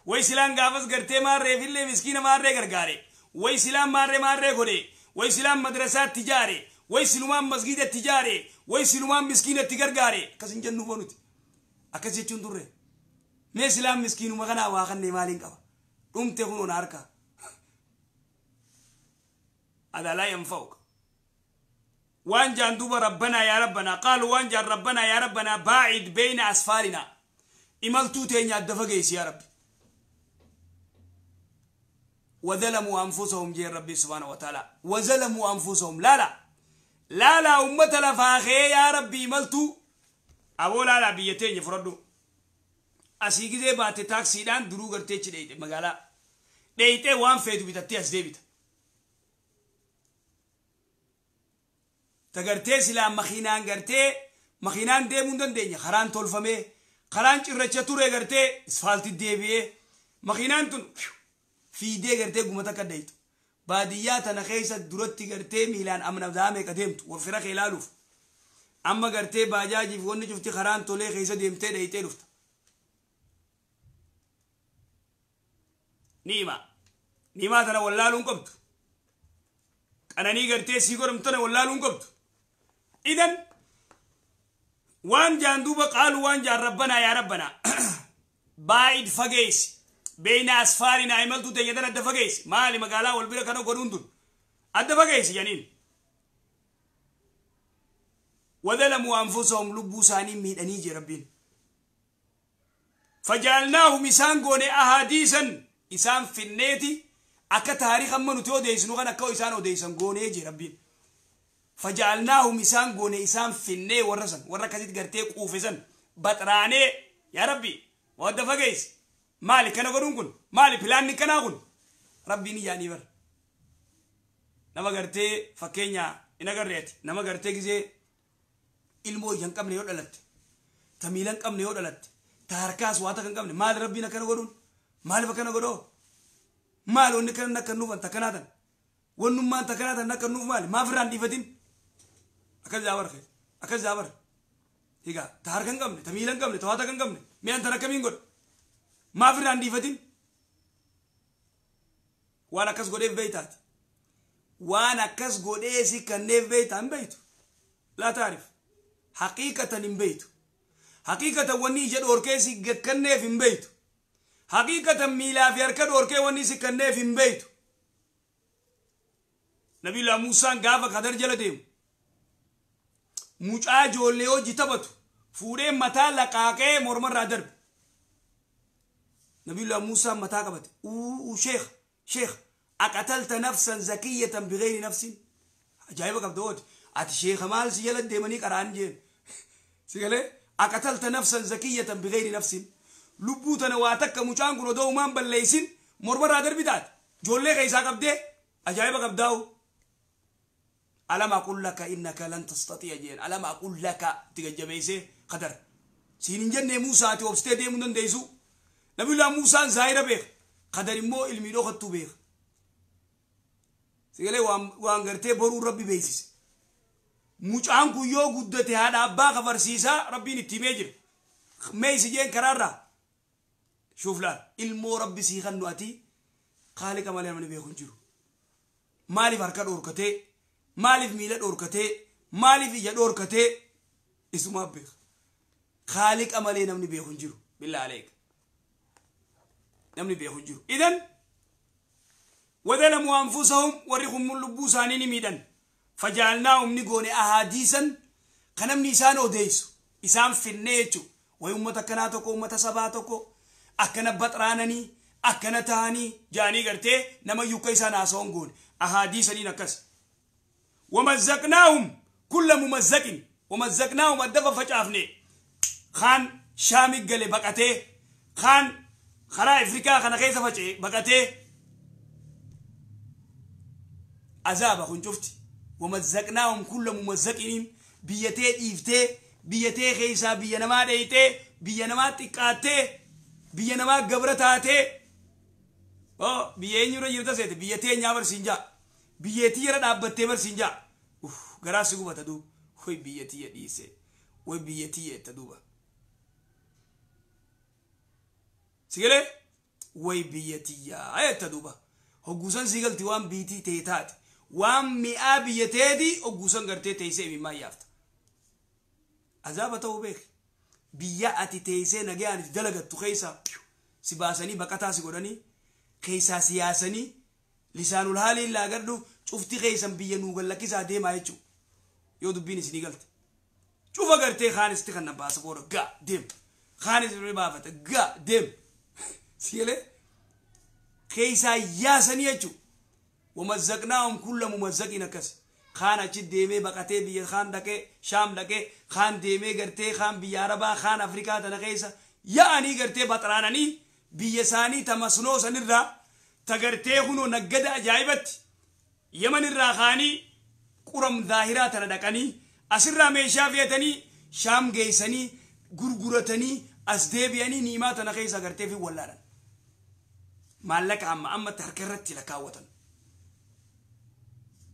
Speaker 1: Way silaan gaafas gartee maarreefillee miskiina maarree gargaare. Way silaan maarree maarree godhe. Way silaan madrasaatti ijaare. Way silumaan masgiidatti ijaare. Way silumaan miskiinatti gargaare. Akkas hin jennu nuti. Akkas jechuun turre. Mee silaan miskiinuma kanaa waa kannee maaliin qaba? Dhumte kunuun harka. Hada laa yanfa'uka. Waan jaan duuba rabbanaa yaa rabbanaa qaalu waan jaan rabbanaa yaa rabbanaa baacid beyna asfaarinaa. Imaltuu teenya adda fageessi yaa rabbi. وظلموا أنفسهم جي ربي سبحانه وتعالى. وظلموا أنفسهم. لا لا لا لا أمة لفاخي يا ربي ملتو أبو لا لا بيتين يفردو أسيجي زي بات تاكسي دان درو قرتيش ديت مقالا ديت وان فيتو بيتاتي أسديبت تقرتي سلا مخينان قرتي مخينان دي مندن ديني خران تولفمي خران چرچتوري قرتي اسفالتي ديبيه مخينان تن في دي قرتي قمتا كديت baadiyyaa tana keessa duratti gartee miilaan amna daame ka deemtu wafira kee ilaaluuf amma gartee baajaajiif wanni cufti karaan tolee keessa deemtee dhayitee dhufta. Niima niimaa tana wallaaluun qabdu qananii gartee sii godhamtu tana wallaaluun qabdu. Idan waan jaan duuba qaalu waan jaan rabbanaa yaa rabbanaa baay'id fageessi. بين أسفارنا عملتو تيجدنا الدفقيس مالي مقالا والبيرة كانوا قرون دون الدفقيس جنين وظلموا أنفسهم لبوا سانين من أنيجي ربين فجعلناهم إسان قوني أحاديثا إسان في النيتي أكا تاريخ أما نتو ديسن وغانا كو إسان وديسن قوني جي ربين فجعلناهم إسان قوني إسان في الني ورسن وركزت قرتيك أوفزن بطراني يا ربي والدفقيس مالي كنا قرون كن مالي بلان كنا قن ربي نياني بر نما قرتي فكينيا إنا قريت نما قرتي كزي ilmoo ijaan qabne yoo dhalatte ta miilan qabne yoo dhalatte ta harkaas waa takka hin qabne maal rabbiin akkana godhuun maaliif akkana godhoo maal wanni kana akka nuuf takkanaa tan wannummaan takkanaa tan akka nuuf maali maaf irraan dhiifatin akkas jaabar akkas jaabar egaa ta harka hin qabne ta miila hin qabne ta waa takka hin qabne mi'aan tan akkamiin godha maaf irraan dhiifatin waan akkas godheef beeytaati waan akkas godhee si kanneef beeytaa hin beeytu laa taarif حقيقة إن حقيقة وني جد أوركيسي كنف إن بيتو حقيقة ميلا في أركض أوركي وني سكنف إن بيتو نبي الله موسى قافا قدر جلدهم مجاجو اللي هو جتبتو فوري متى لقاكي مرمر درب نبي الله موسى متى قبت وشيخ شيخ أقتلت نفسا زكية بغير نفس عجائبك أبدوت أتي شيخ مال سيالة ديماني قران جين سيقالي أقتلت نفسا زكية بغير نفس لبوتنا واتك مجان كنو دو مان بليسين مرمر درب دات جولي غيسا قبدي عجائبك أبداو ألم أقول لك إنك لن تستطيع جين ألم أقول لك تججبيسي قدر سينين جنة موسى تي أوبستي ديمون ديسو نبي الله موسى زايرة بيخ قدر مو علمي لو خطو بيخ سيقالي وان غرتي برو ربي بيسيس mucaan kun yoo guddate haadha abbaa kafarsiisaa rabbiin itti himee jira. Meeysi jeen karaarraa. Shuuf laal ilmoo rabbi sii kannu ati kaaliqa malee namni beeku hin jiru. Maaliif harka dhoorkatee, maaliif miila dhoorkatee, maaliif ija dhoorkatee isumaa beeka. Kaaliqa malee namni beeku hin jiru. Billaa aleek. Namni beeku hin jiru. Idan wadalamuu anfusahum warri kun lubbuu isaanii ni miidhan. Fajaalnaahum ni goone ahaadiisan kan namni isaan odeessu isaan finnee jechuudha. Wayi uummata akkanaa tokko uummata sabaa tokko akkana baxraananii akkana ta'anii jaanii gartee nama yukka isaan haasa'uun goone ahaadiisaniin akkas. Wamazzaqnaahum kulla mumazzaqin wamazzaqnaahum adda faffacaafne kaan shaami gale baqatee kaan karaa Afrikaa kana keessa faca'e baqatee azaaba kun cufti. Wamazzaqnaahum kulla mumazzaqiniin biyyatee dhiiftee biyyatee keessaa biyya namaa dheeytee biyya namaa xiqqaattee biyya namaa gabra taatee biyya eenyurra jirta seete biyya teenyaa barsiin jaa biyyeetii jara dhaabbattee barsiin jaa garaa si gubata duuba hoy biyya tiyya dhiise way biyya tiyya etta duuba sigalee way biyya tiyyaa etta duuba hogguusan si galti waan biitii ta'e taate waan mi'aa biyya teetii hogguusan gartee teessee imimmaa yaafta. Azaaba ta'uu beek biyya ati teessee nagaan itti dalagattu keessa si baasanii baqataa si godhanii keessaa si yaasanii lisaanul haaliin laagadhu cufti keessan biyya nuu gallakkisaa deemaa jechuudha. Yoo dubbiin isinii galte. Cufa gartee kaanisti kan na baasa booda gaa deem. Kaanis baafata gaa deem. Sigalee keessaa yaasanii jechuudha. Wamazzaqnaahum kulla mumazzaqin akkas. Kaan achi deemee baqatee biyya kaan dhaqee shaam dhaqee kaan deemee gartee kaan biyya arabaa kaan afrikaa tana keessa yaa'anii gartee baxraananii biyya isaanii ta masnoo sanirraa ta gartee kunoo naggada ajaa'ibatti yaman irraa kaanii quram zaahiraa tana dhaqanii asirraa meeshaa fe'atanii shaam geessanii gurguratanii as deebi'anii niimaa tana keessa gartee fi wallaalan. Maallaqa amma ammatti harka irratti lakkaawwatan.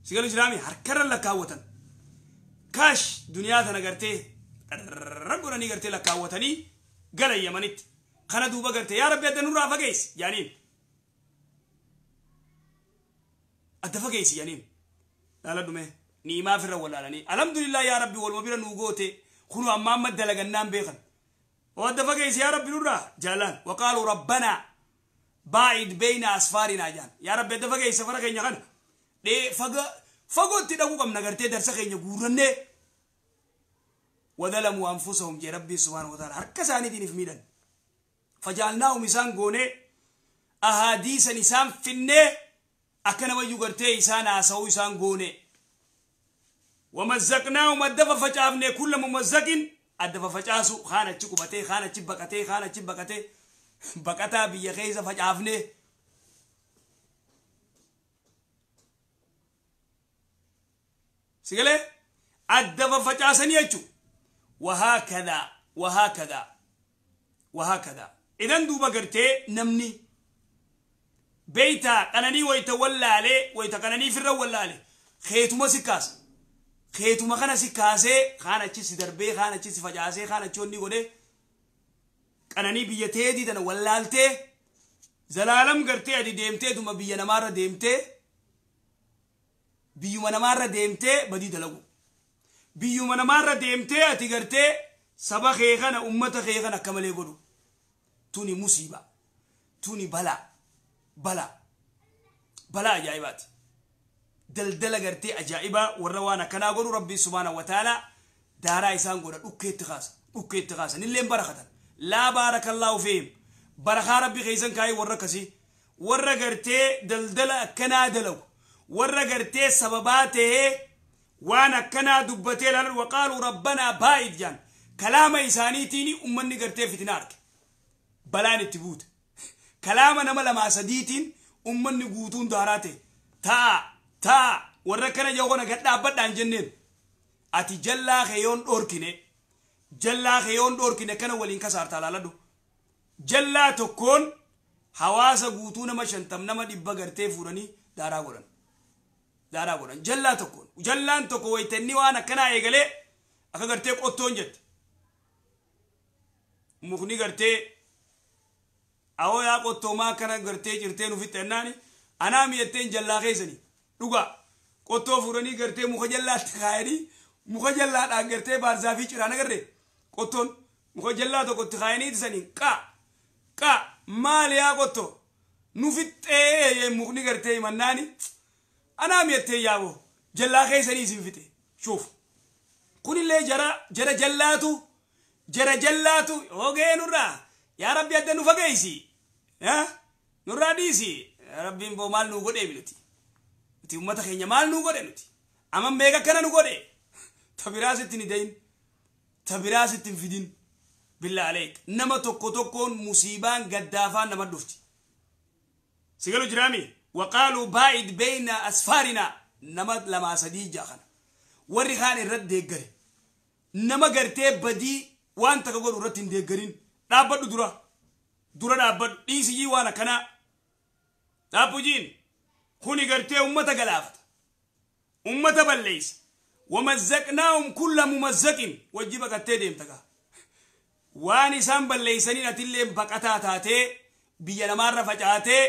Speaker 1: Sigalu jiraami harkarra lakkaawwatan. Kaash duniyaa tana gartee godhanii gartee lakkaawwatanii gara Yamanitti. Kana duuba gartee yaa Rabbi adda nurraa fageessi jaaniin. Adda fageessi jaaniin. Laala dhume niimaa firra walaalanii. Alhamdulillah yaa Rabbi waluma bira nuu goote kunu amma amma dalagannaan beekan. Oo adda fageessi yaa Rabbi nurraa jaalaan. Waqaaluu rabbanaa baa'id beeyna asfaarinaa jaan. Yaa Rabbi adda fageessi safara keenya kana. Fagootti dhaquu qabna gartee darsa keenya guurrannee wadalamuu anfusahum jee rabbii subhaanahu wa ta'ala harka isaaniitiin if miidhan. Fajaalnaahum isaan goonee ahaadiisan isaan finnee akka namayyuu gartee isaan haasa'uu isaan goone. Wamazzaqnaahum adda faffacaafne kulla mumazzaqin adda faffacaasu kaan achi qubatee kaan achi baqatee kaan achi baqatee baqataa biyya keessa facaafnee. Sigalee adda faffacaasanii jechuudha. Wahaakadhaa wahaakadhaa wahaakadhaa. Idan duuba gartee namni beeytaa qananii wayita wallaalee wayita qananii firra wallaalee keetuma si kaasa. Keetuma kana si kaasee kaan achi si darbee kaan achi si facaasee kaan achi onni godhee qananii biyya teetii tana wallaaltee zalaalam gartee adi deemtee duma biyya namaarra deemtee. Biyyuma namaarra deemtee badii dalagu. Biyyuma namaarra deemtee ati gartee saba kee kana uummata kee kana akka malee godhu. Tuni musiiba. Tuni balaa. Balaa. Balaa ajaa'ibaati. Daldala gartee ajaa'ibaa warra waan akkanaa godhu Rabbi subhaanahu wa ta'ala daaraa isaan godha dhukkeetti kaasa. Dhukkeetti kaasa. Nilleen barakatan. Laa baarakallaahu fiihim. Barakaa Rabbi keessan kaayee warra akkasii. Warra gartee daldala akkanaa dalagu. Warra gartee sababaa ta'ee waan akkanaa dubbatee ilaalan waqaaluu rabbanaa baa'id jaan kalaama isaaniitiin uummanni gartee fitina arge balaan itti buute kalaama nama lamaa sadiitiin uummanni guutuun daaraa ta'e taa'a taa'a warra akkana jedhu kana gad dhaabbadhaan jenneen ati jallaa kee yoon dhoorkine jallaa kee yoon dhoorkine kana waliin kasaartaa laaladhu jallaa tokkoon hawaasa guutuu nama 50 nama 100 gartee fuudhanii daaraa godhan. Daaraa godhan jallaa tokkoon jallaan tokko wayita inni waan akkanaa eegalee akka gartee qottoon jette. Mukni gartee awoo yaa qottoomaa akkana gartee cirtee nu fixxennaani anaa mi'atteen jallaa keessanii dhugaa qottoo fuudhanii gartee muka jallaatti kaayanii muka jallaadhaan gartee baarzaafii ciraan agarree qottoon muka jallaa tokkotti kaayanii ittisanii qaa qaa maal yaa qottoo nu fixxee mukni gartee himannaani anaa mi'attee yaaboo jallaa keessanii isin fixe shuuf kunillee jara jara jallaatu jara jallaatu hogee nurraa yaa rabbi adda nu fageessi nurraa dhiisi rabbiin boo maal nu godhee nuti nuti uummata keenya maal nu godhe nuti amma meeqa akkana nu godhe tabiraas ittiin hidayin tabiraas ittiin fidin billaa aleek nama tokko tokkoon musiibaan gaddaafaan nama dhufti sigalu jiraami waqaaluu baa'id beeyna asfaarina nama lamaa sadii ijaa kana warri kaan irratti deeggare nama gartee badii waan takka godhu irratti hin deeggarin dhaabbadhu dura dura dhaabbadhu dhiisiyii waan akkanaa dhaabbujiin kuni gartee ummata galaafata ummata balleeysa wamazzaqnaahum kulla mumazzaqin wajji baqattee deemta gaa waan isaan balleeysaniin atillee baqataa taatee biyya namaarra facaatee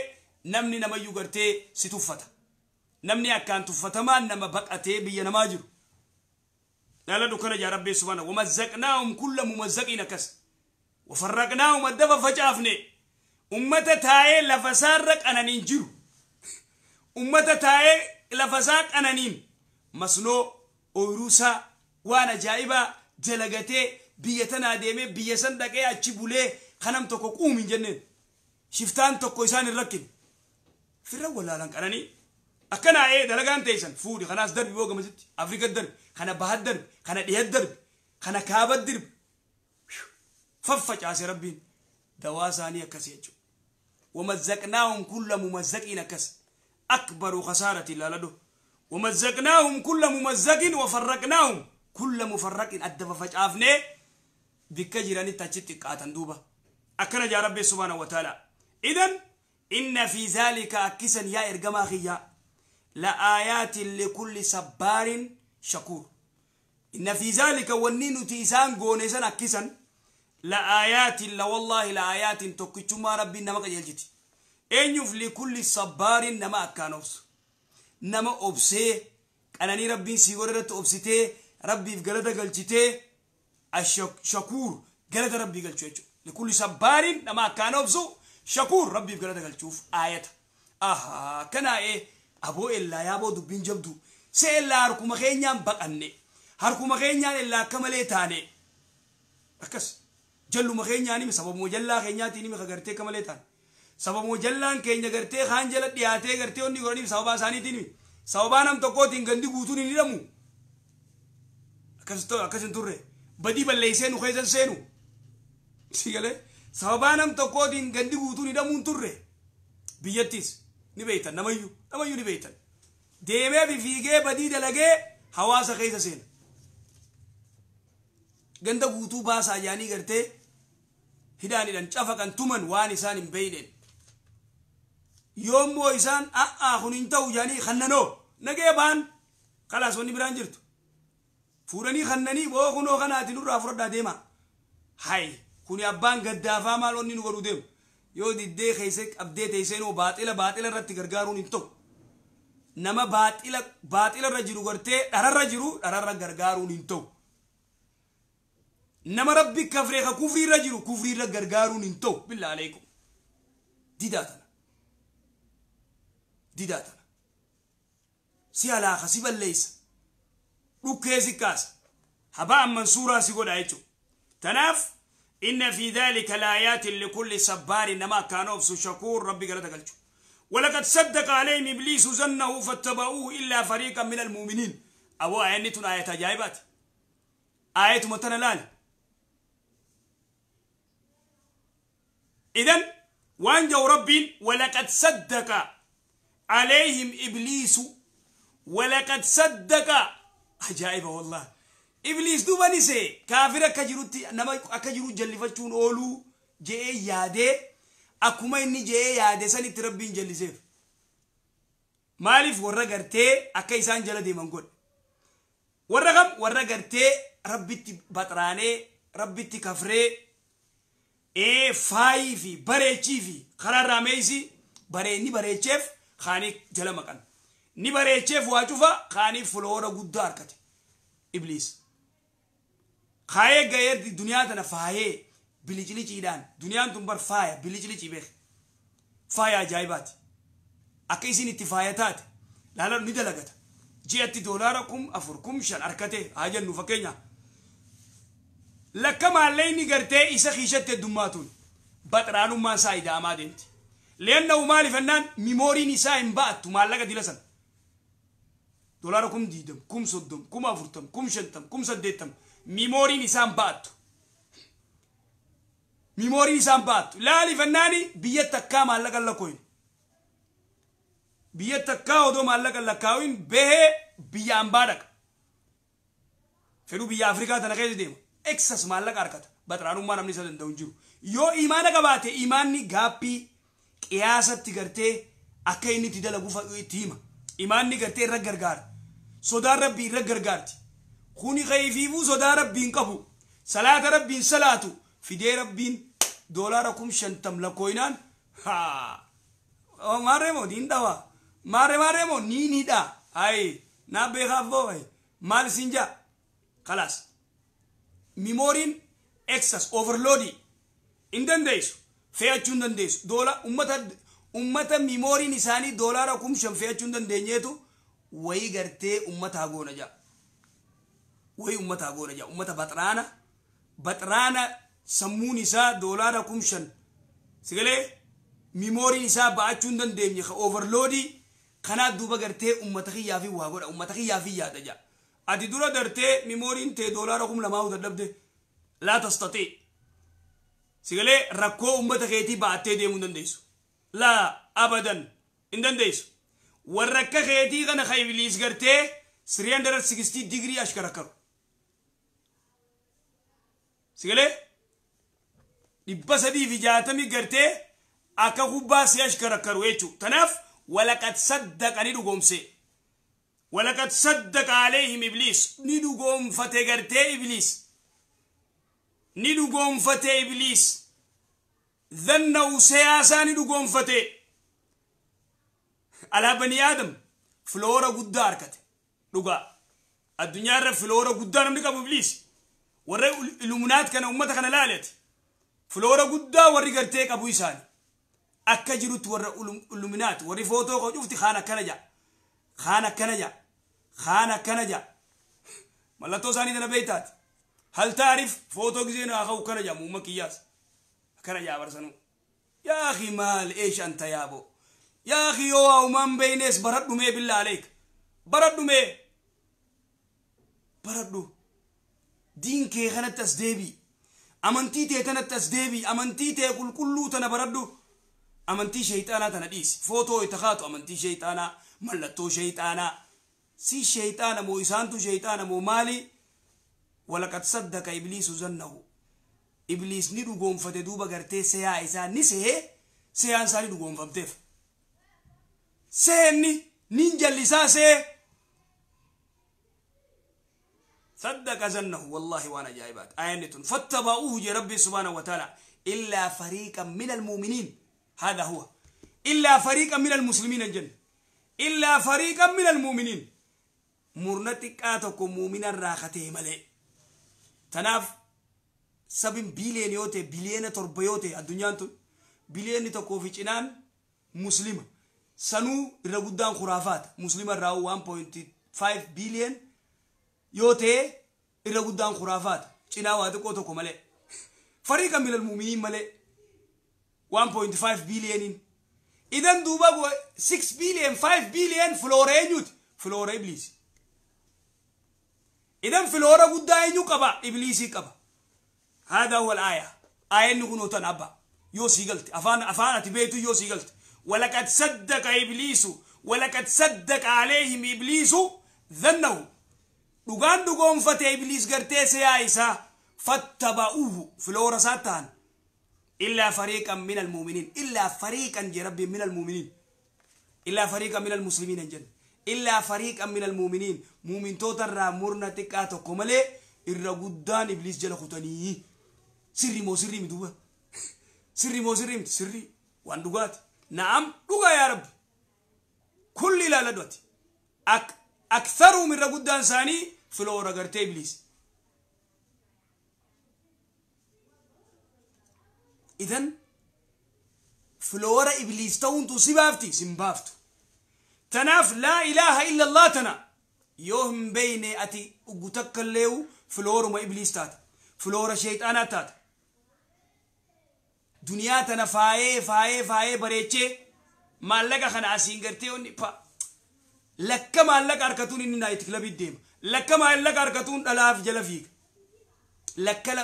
Speaker 1: namni namayyuu gartee si tuffata namni akkaan tuffatamaan nama baqatee biyya namaa jiru dhala dukkana jaa rabbii subhaana wamazzaqnaahum kulla mumazzaqin akkas wafarraqnaahum adda fafacaafne ummata taa'ee lafa isaarra qananiin jiru ummata taa'ee lafa isaa qananiin masnoo ooyiruusaa waan ajaa'ibaa dalagatee biyya tanaa deemee biyya san dhaqee achi bulee kanam tokko quum hin jenneen shiftaan tokko isaan hin rakkine firra wallaalan qananii akkanaa ee dalagaan teessan fuudhi kanaas darbi boo gamasitti afrika darbi kana bahat darbi kana dhihat darbi kana kaabat darbi faffacaase rabbiin dawaa isaanii akkasii jechuudha wamazzaqnaahum kulla mumazzaqiin akkas akbaru khasaarati ilaaladhu wamazzaqnaahum kulla mumazzaqin wafarraqnaahum kulla mufarraqin adda fafacaafnee bikka jiranitti achitti xiqqaatan duuba akkana jaa rabbii subhaanahu wa ta'ala idan inna fi zaalika akkisan yaa ergamaa kiyyaa لآيات لكل صبار شكور إن في ذلك ونين تيسان غونيسان أكيسان لآيات لا والله لآيات تكتما ربي نما قجلتي إن لكل صبار نما أكانوس نما أبسي أنني ربي سيغورة أبسيتي ربي في غلطة قلتي الشكور غلطة ربي قلتي لكل صبار نما أكانوس شكور ربي في غلطة قلتشوف آيات آها كنا إيه aboo ellaa yaaboo dubbiin jabdu se ellaa harkuma keenyaan baqanne harkuma keenyaan ellaa akka malee taane akkas jalluma keenyaan himi sababuma jallaa keenyaatiin himi gartee akka malee taane sababuma jallaan keenya gartee kaan jala dhiyaatee gartee onni godhaniif sababaa isaaniitiin himi sababaa nam tokkootiin gandi guutuun hin hidhamu akkas hin turre badii balleessee nu keessan seenu si galee sababaa nam tokkootiin gandi guutuun hidhamuu hin turre biyyattis ni beektan namayyuu ni beektan deemee fi fiigee badii dalagee hawaasa keessa seena ganda guutuu baasaa jaanii gartee hidhaanidhaan cafaqan tuman waan isaan hin beeyneen yoommoo isaan a'aa kun hin ta'u jaanii kannanoo nagee baan kalaas wanni biraan jirtu fuudhanii kannanii boo kunoo kanaati nurraa fudhadhaa deema hay kuni abbaan gaddaafaa maal onni nu godhu deemu yoo diddee keessa qabdee teesseenoo baaxila baaxila irratti gargaaruun hin ta'u nama baaxila baaxila irra jiru gartee dhararra jiru dhararra gargaaruun hin ta'u nama rabbi kafree ka kufrii irra jiru kufrii irra gargaaruun hin ta'u billaa aleekum didaa tana didaa tana si halaaka si balleessa dhukkee si kaasa habaa mansuuraa si godha jechuudha tanaaf إن في ذلك لآيات لكل صبار نما كان أبس شكور ربي قال تقلشو ولقد صدق عليهم إبليس ظنه فاتبعوه إلا فريقا من المؤمنين أبو آية آية جايبات آية متنلال إذن وانجو ربي ولقد صدق عليهم إبليس ولقد صدق عجائب والله إبليس دوبا نسي كافر كجروتي نما أكجرو جلفتون أولو جئ ياده أكما إني جئ ياده سني تربين جلسيف مالف ورا قرتي أكيسان جل دي منقول ورا غم ورا قرتي ربي بطراني ربي كفري Faayii fi bareechii fi karaarraa meeysi baree ni bareecheef kaanii jala maqan. Ni bareecheef waa cufa kaanii fuloora guddaa harkate. Ibliis. Kaayee ga'ee duniyaa tana faayee biliciliciidhaan duniyaan tun bar faaya bilicilicii beek. Faaya ajaa'ibaati. Akka isin itti faaya taate laala ni dalagata. Ji'atti doolaara 4,000 5,000 harkate haa jennu fakkeenya. Lakka maallee inni gartee isa kiishatti heddummaatuun baxraanummaan isaa ida'amaa deemti. Leenna maaliif ennaan mimooriin isaa hin ba'attu maallaqa dila sana. Doolaara 20,000, 30,000, 40,000, 50,000, 80,000 mimooriin isaa hin ba'attu. Mimooriin isaa hin ba'attu. Laaliif ennaani biyya takkaa maallaqa lakkooyin. Biyya takkaa odoo maallaqa lakkaa'uun bahee biyya ambaa dhaqa. Fedhuu biyya Afrikaa tana keessa deema. Eksas maallaqa harkata. Baxraanummaa namni isa danda'u hin jiru. Yoo imaana qabaate imaanni gaappii qiyaasatti gartee akka inni itti dalagu itti hima. Imaanni gartee irra gargaara. Sodaan rabbii irra gargaarti. Kuni kayfiifuu sodaa rabbii hin qabu. Salaata rabbiin salaatu. Fidee rabbiin doolaara 50,000 lakkooyinaan haa. Maarree moo niin dhawa. Maarree maarree moo niin hidha. Hayi naa beekaaf boo maal siin jaa. Kalaas. Mimooriin excess overloadii hin dandeessu. Fe'achuu hin dandeessu. Doola ummata mimooriin isaanii doolaara 5,000 fe'achuu hin dandeenyeetu wayii gartee ummata goona jaa. Wayii ummata goona jaa. Ummata baxraana baxraana sammuun isaa doolaara 5,000 sigalee mimooriin isaa ba'achuu hin dandeenye overloadii kanaa duuba gartee ummata kiyyaa fi waa godha ummata kiyyaa fi yaada jaa. Ati dura dartee mimooriin tee doolaara 2,000 dadhabde laa tastatee. Sigalee rakkoo ummata keetii ba'attee deemuu hin dandeessu. Laa abadan hin dandeessu. Warra akka keetii kana ka ibliis gartee 360 digirii ashkarakkaru. Sigalee 360 gartee akka kubbaa si ashkarakkaru jechuudha. Tanaaf walaqad saddaqa ni dhugoomse. Walaqad saddaqa aleehim ibliis ni dhugoomfate gartee ibliis. Ni dhugoomfate ibliis. Dhanna siyaasaa ni dhugoomfate. Alaa bani aadam filoora guddaa harkate. Dhugaa. Addunyaarra filoora guddaa namni qabu ibliis. Warra illuminaat kana ummata kana laalati. Filoora guddaa warri gartee qabu isaani. Akka jirutti warra illuminaat warri footoo qabu cufti kaan akkana ja'a. Kaan akkana ja'a. Kaan akkana ja'a. Mallattoo isaanii tana beektaati. Hal taarif footoo gisee naa ka'u kana ja'a muumma kiyyaas. Akkana ja'a barsanuu. Yaa akhi maal eesh anta yaaboo. Yaa akhi yoo waa uumaan beeynees baradhu mee billaa aleek. Baradhu mee. Baradhu. Diin kee kanatti as deebii. Amantii tee tanatti as deebii. Amantii tee qulqulluu tana baradhu. Amantii sheeyxaanaa tana dhiisi. Footoo itti kaatu amantii sheeyxaanaa. Mallattoo sheeyxaanaa. Si sheeyxaana moo isaantu sheeyxaana moo maali? Walaqad saddaqa ibliisu zannahu. Ibliis ni dhugoomfate duuba gartee seyaa isaa ni sehee seyaan isaa ni dhugoomfamteef. Seenni nin jallisaa see. Saddaqa zannahu wallahi waan ajaa'ibaati. Ayanni tun fattaba'uuhu jee rabbi subhaanahu wa ta'ala illaa fariiqan min almu'miniin. Hada huwa. Illaa fariiqan min almuslimiin hin jenne. Illaa fariiqan min almu'miniin. Murna xiqqaa tokko mu'minarraa katee malee. Tanaaf 7 biiliyoon yoo ta'e biliyoona 7 yoo ta'e addunyaan tun biliyoonni 1 fi cinaan muslima. Sanuu irra guddaan khuraafaata. Muslima irraa 1.5 biiliyoon yoo ta'e irra guddaan khuraafaata. Cinaa waa xiqqoo tokko malee. Fariiqan minal mu'miniin malee 1.5 biiliyooniin. Idan duuba 6 biiliyoon 5 biiliyoon filoora eenyuuti? Filoora ibliisi. Idan filoora guddaa eenyu qaba? Ibliisii qaba. هذا هو الآية. آية نكون تنبأ. يوسي قلت. أفان أفان تبيتو يوسي قلت. ولقد صدق إبليس ولقد صدق عليهم إبليس ظنه. دوغان دوغون فتى إبليس قرتي سيا فاتبعوه في الورساتان إلا فريقا من المؤمنين. إلا فريقا جرب من المؤمنين. إلا فريقا من المسلمين الجن. إلا فريقا من المؤمنين. مؤمن توتر مرنا تكاتو كمالي إرى قدان إبليس جل خطاني. سري مو سري مدوبة. Sirri moo sirri miti sirri waan dhugaati. Na'am dhugaa yaa Rabbi. Kulli ilaaladhu ati. Aktharuhum irra guddaan isaanii filoora gartee Ibliis. Idan filoora Ibliis ta'uuntu si baafti sin baaftu. Tanaaf laa ilaaha illa Allah tana yoo hin beeyne ati ugu takka illee filooruma Ibliis taata. Filoora sheexaanaa taata. Duniyaa tana faayee faayee faayee bareechee maallaqa kana asiin gartee onni pa lakka maallaqa harkatuun inni naayit kilabii deema. Lakka maallaqa harkatuun dhalaaf jala fiiga.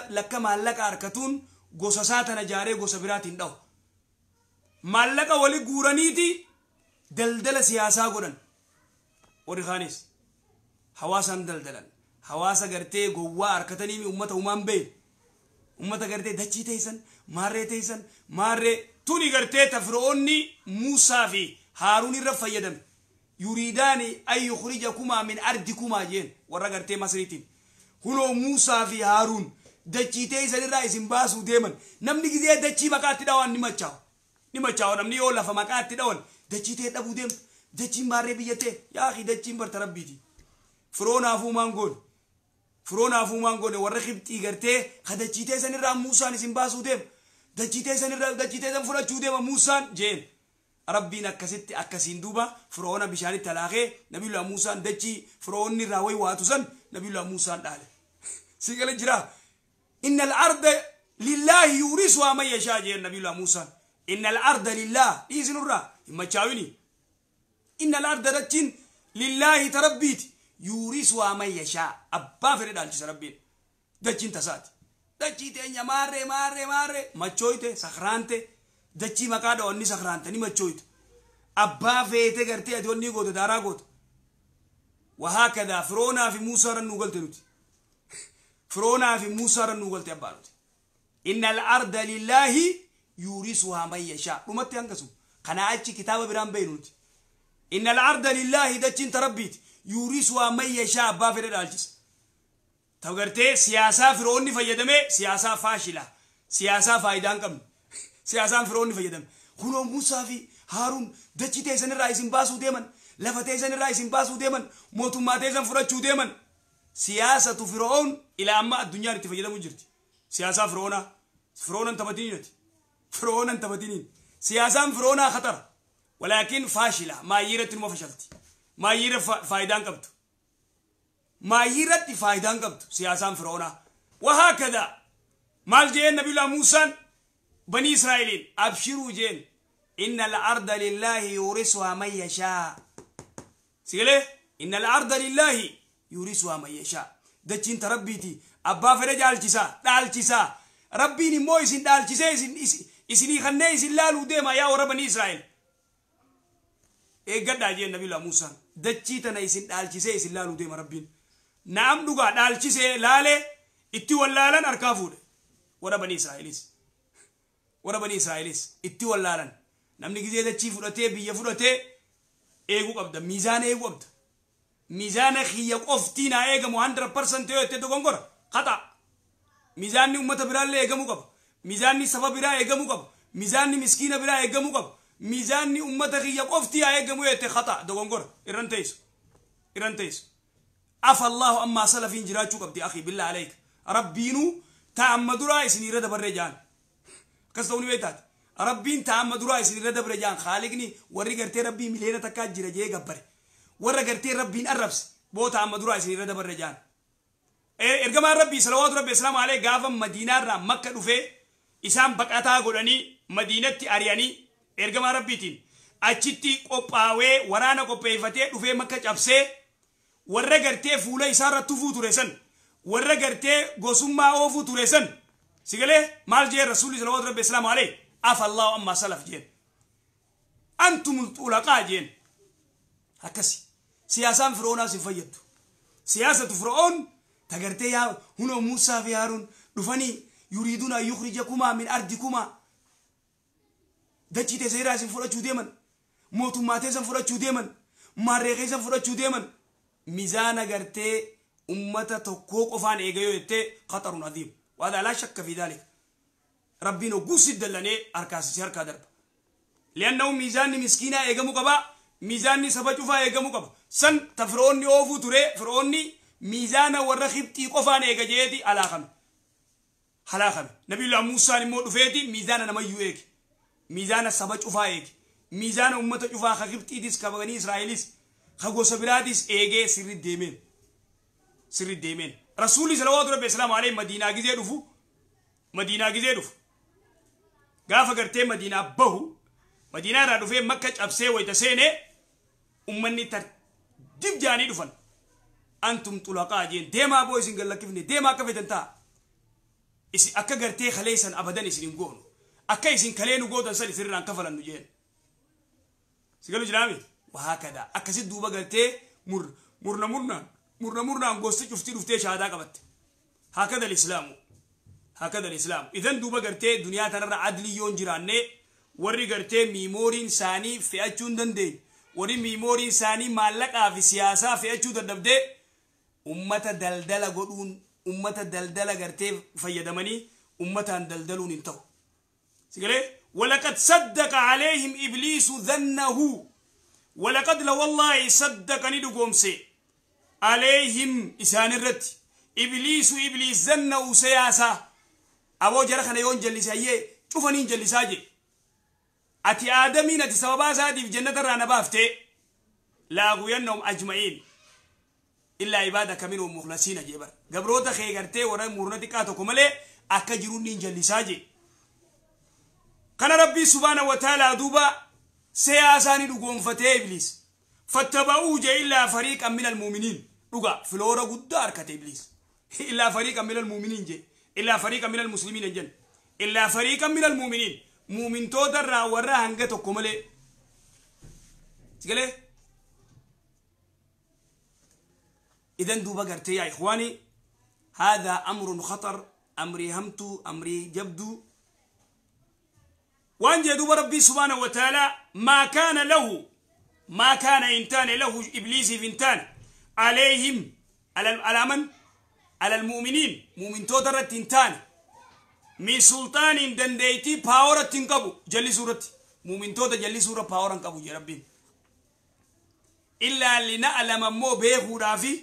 Speaker 1: Lakka maallaqa harkatuun gosa isaa tana jaaree gosa biraatiin dhahu. Maallaqa wali guuraniiti daldala siyaasaa godhan. Warri kaanis hawaasaan daldalan. Hawaasa gartee gowwaa harkatanii uummata uumaan beeku. Uummata gartee dachii teessan, maarree teessan, maarree tuni gartee ta Fir'oonni Muusaa fi Haaruun irra fayyadame. Yuriidaani an yukhrijakumaa min ardikumaa jeen warra gartee Masriitiin. Kunoo Muusaa fi Haaruun dachii teessan irraa isin baasuu deeman. Namni gizee dachii maqaatti dhawan ni machaa'u. Ni machaa'u namni yoo lafa maqaatti dhawan dachii tee dhabuu deemtu. Dachiin maarree biyya tee yaa akhi dachiin barta Rabbiiti. Fir'oonaaf uumaan goone. Fir'oonaaf uumaan goone warra Qibxii gartee ka dachii teessan irraa Muusaan isin baasuu deema. Dachii teessan irraa dachii teessan fudhachuu deema Muusaan jeen. Rabbiin akkasitti akkasiin duuba Fir'oona bishaanitti halaakee Nabiyullah Muusaan dachii Fir'oonni irraa wayi waatu san Nabiyullah Muusaan dhaale. Si gala jira. Inna al-arda lillahi yurisuhaa man yashaa jeen Nabiyullah Muusaan. Inna al-arda lillah dhiisinurraa hin machaawini. Inna al-arda dachiin lillahi tarabbiiti yurisuhaa man yashaa abbaa fedhe dhaalchisa Rabbiin. Dachiin tasaati. Dachii teenya maarree maarree maarree machooyte sakraante dachii maqaa dhawanni sakraante ni machooyte. Abbaa feete gartee ati wanni goota daaraa goota. Wahaakadaa Fir'oonaa fi Muusaa irra nuu galte nuti. Fir'oonaa fi Muusaa irra nuu galte abbaa nuti. Inna al-arda lillahi yurisuhaa man yashaa. Dhumatti hangasu. Kanaa achi kitaaba biraan beeynu nuti. Inna al-arda lillahi dachiin tarabbiiti. Yurisuhaa man yashaa abbaa fedhe dhaalchisa. Ta'u gartee siyaasaa Fir'oonni fayyadamee siyaasaa faashila. Siyaasaa faayidaa hin qabne. Siyaasaan Fir'oonni fayyadame. Kunoo Muusaa fi Haaruun dachii teessan irraa isin baasuu deeman. Lafa teessan irraa isin baasuu deeman. Mootummaa teessan fudhachuu deeman. Siyaasatu Fir'oon ila amma addunyaan itti fayyadamuu jirti. Siyaasaa Fir'oonaa. Fir'oonan taphatiniinati. Fir'oonan taphatiniin. Siyaasaan Fir'oonaa khatara. Walaakin faashila. Maayyii irratti numa fashalti. Maayyii irra faayidaa hin qabdu. Maayyii irratti faayidaa hin qabdu siyaasaan Fir'oonaa. Wahaakadaa. Maal jeen Nabiyullah Muusaan banii Israa'eliin abshiruu jeen. Inna al-arda lillahi yurisuhaa man yashaa. Sigalee inna al-arda lillahi yurisuhaa man yashaa. Dachiin ta Rabbiiti. Abbaa fedhe jaalchisaa dhaalchisaa. Rabbiin immoo isin dhaalchisee isinii kannee isin laaluu deema yaa warra banii Israa'el. Eeggadhaa jeen Nabiyullah Muusaan. Dachii tana isin dhaalchisee isin laaluu deema Rabbiin. Na'am dhugaa dhaalchisee laalee itti wallaalan harkaa fuudhe. Warra banii Israa'elis. Warra banii Israa'elis itti wallaalan. Namni gizee dachii fudhatee biyya fudhatee eeguu qabda. Miizaana eeguu qabda. Miizaana kiyya qoftii naa eegamu 100% yoo jettee dogongora. Qaxa. Miizaanni uummata biraallee eegamuu qaba. Miizaanni saba biraa eegamuu qaba. Miizaanni miskiina biraa eegamuu qaba. Miizaanni uummata kiyya qoftii haa eegamu yoo jette qaxa dogongora. Irran teessu. Irran teessu. Afa Allahu ammaa salafiin jiraachuu qabdi akhi billah aleek. Rabbiinuu ta'amma duraa isin irra dabarree jaan. Akkas ta'uu ni beektaati. Rabbiin ta'amma duraa isin irra dabre jaan khaliqni warri gartee Rabbii miliyoona takkaa jira jee gabbare. Warra gartee Rabbiin arrabse boo ta'amma duraa isin irra dabarre jaan. Ergamaan Rabbii salawaatu Rabbi islaamu alayhi gaafa Madiinaarraa Makka dhufee isaan baqataa godhanii Madiinatti ari'anii ergamaa Rabbiitiin achitti qophaawee waraana qopheeffatee dhufee Makka cabsee warra gartee fuula isaarra tufuu ture san warra gartee gosummaa oofuu ture san sigalee maal jee Rasuulli salawaatu Rabbi islaamu alayhi afa Allahu ammaa salaf jeen. Antumul xulaqaa jeen. Akkasi siyaasaan Fir'oonaas hin fayyaddu. Siyaasatu Fir'oon tagartee yaa hunoo Muusaa fi Haaruun dhufanii yuriiduuna an yukhrijakumaa min ardikumaa. Dachii teessan irraa isin fudhachuu deeman. Mootummaa teessan fudhachuu deeman. Maarree keessan fudhachuu deeman. Mizaana gartee ummata tokkoo qofaan eega yoo jettee khatarun adiim. Waada laa shakka fi daalik. Rabbiin hogguu si dallanee harkaasisi harkaa darba. Li'annahu miizaanni miskiinaa eegamuu qaba. Miizaanni saba cufaa eegamuu qaba. San ta Fir'oonni oofuu ture. Fir'oonni miizaana warra Qibxii qofaan eega jeeti alaakame. Halaakame. Nabiyullah Muusaan immoo dhufeeti miizaana namayyuu eege. Miizaana saba cufaa eege. Miizaana ummata cufaa ka Qibxiitis ka Banii Israa'elis ka gosa biraatis eegee sirri deemeen. Sirri deemeen. Rasuulli salawaatu rabbi islaamu alayhi Madiinaa gizee dhufu. Madiinaa gizee dhufu. Gaafa gartee Madiinaa bahu. Madiinaa irraa dhufee Makka cabsee wayita seenee ummanni tartiib jaanii dhufan. Antum xulaqaa jeen deemaa boo isin gallakkifne deemaa akka feetan ta'a. Isin akka gartee kaleessan abadan isin hin goonu. Akka isin kalee nu gootan san isinirraan kafalannu jeen. Si galu jiraami? Wahaakada. Akkasi duuba gartee murna murnaan murna murnaan gosti cuftii dhuftee shahaadaa qabatte. Haakada al-islaamu. Haakada al-islaamu. Idan duuba gartee duniyaa tanarra adlii yoo hin jiraanne warri gartee miimooriin isaanii fe'achuu hin dandeenye. Warri miimooriin isaanii maallaqaa fi siyaasaa fe'achuu dadhabdee ummata daldala godhuun ummata daldala gartee fayyadamanii ummataan daldaluun hin ta'u. Sigalee walaqad saddaqa alayhim ibliisu dhannahu walaqad la wallaahi saddaqa ni dhugoomse alayhim isaan irratti ibliisu ibliis dhannahu siyaasaa aboo jara kana yoon jallise hayyee cufaniin jallisaa je. Ati aadamiin ati sababaa isaatiif jannata irraa na baaftee laaguyyannahum ajma'iin illaa ibaadaka minhum mukhlasiina jee bara. Gabroota kee gartee warra murna xiqqaa tokko malee akka jiruun niin jallisaa jee. Kana Rabbii subhaana wa ta'aalaa duuba siyaasaa ni dhugoonfatee ibliis. Fattaba'uu jee illaa fariiqan minal muuminiin. Dhuga filoora guddaa harkate ibliis. Illaa fariiqan minal muuminiin jee. Illaa fariiqan minal muslimiin hin jenne. Illaa fariiqan minal muuminiin. Muumintoota irraa warra hanga tokko malee. Sigalee? إذن دوبا قرتي يا إخواني هذا أمر خطر أمري همتو أمري جبدو وأنجي دوبا ربي سبحانه وتعالى ما كان له ما كان إنتان له إبليس فإنتان عليهم على من؟ على المؤمنين مؤمن تودرت إنتان من سلطان دنديتي باورة تنقبو جلي سورة مؤمن تودا جلي سورة باورة تنقبو يا ربي إلا لنعلم مو بيخو رافي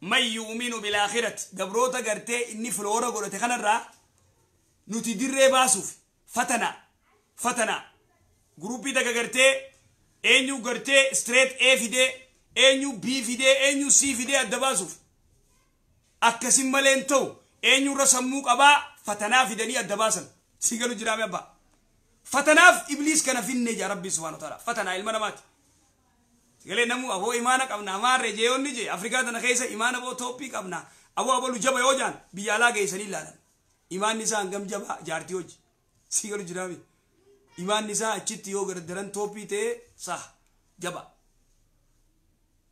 Speaker 1: من يؤمن بالآخرة قبروتا قرتي إني فلورا قرتي خنا الرا نتدير باسوف فتنا فتنا جروبي دكا قرتي إنيو قرتي ستريت A فيدي إنيو B فيدي إنيو C فيدي الدباسوف أكسم ملينتو إنيو رسموك أبا فتنا في دنيا الدباسن سيقالو جرامي أبا فتنا في إبليس كان في النجا ربي سبحانه وتعالى فتنا علمنا مات قال نمو أبو إيمانك أبنا ما رجعون نجي أفريقيا تنخيسة إيمان أبو توبيك أبنا أبو أبو لجبا يوجان بيالا جيسني لالا إيمان نساء عن جبا جارتي وج سيقالو جرامي إيمان نساء أشتي يوغر درن توبي تي صح جبا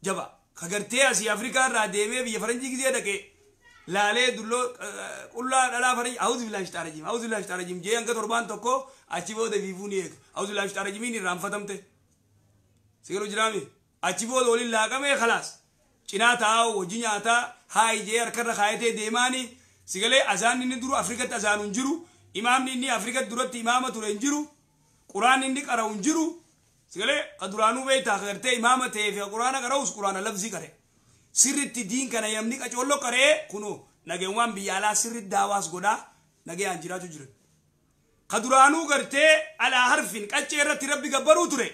Speaker 1: جبا خجرتي أسي أفريقيا راديمي بيفرنجي كذي دكي laalee dulloo qullaa dhalaa farii auzu billahi shaytaani rajiim auzu billahi shaytaani rajiim jee hanga torbaan tokko achi booda fiifuu ni eega auzu billahi shaytaani rajiimiin irraanfatamte sigalu jiraami achi booda waliin laaqamee khalaas cinaa taa'u hojii nyaataa haayi jee harkarra kaayatee deemaani sigalee azaan inni duru Afrikatti azaanu hin jiru imaamni inni Afrikatti duratti imaama ture hin jiru quraanni inni qara'u hin jiru sigalee ka duraanuu beektaa gartee imaama ta'ee fi quraana qara'us quraana labsii qare sirritti diin kana yamni qacoollo qaree kunoo nageenwaan biyya alaa sirritti daawaas godhaa nagayaan jiraatu jiran. Ka duraanuu gartee alaa harfin qaccee irratti rabbi gabbaruu ture.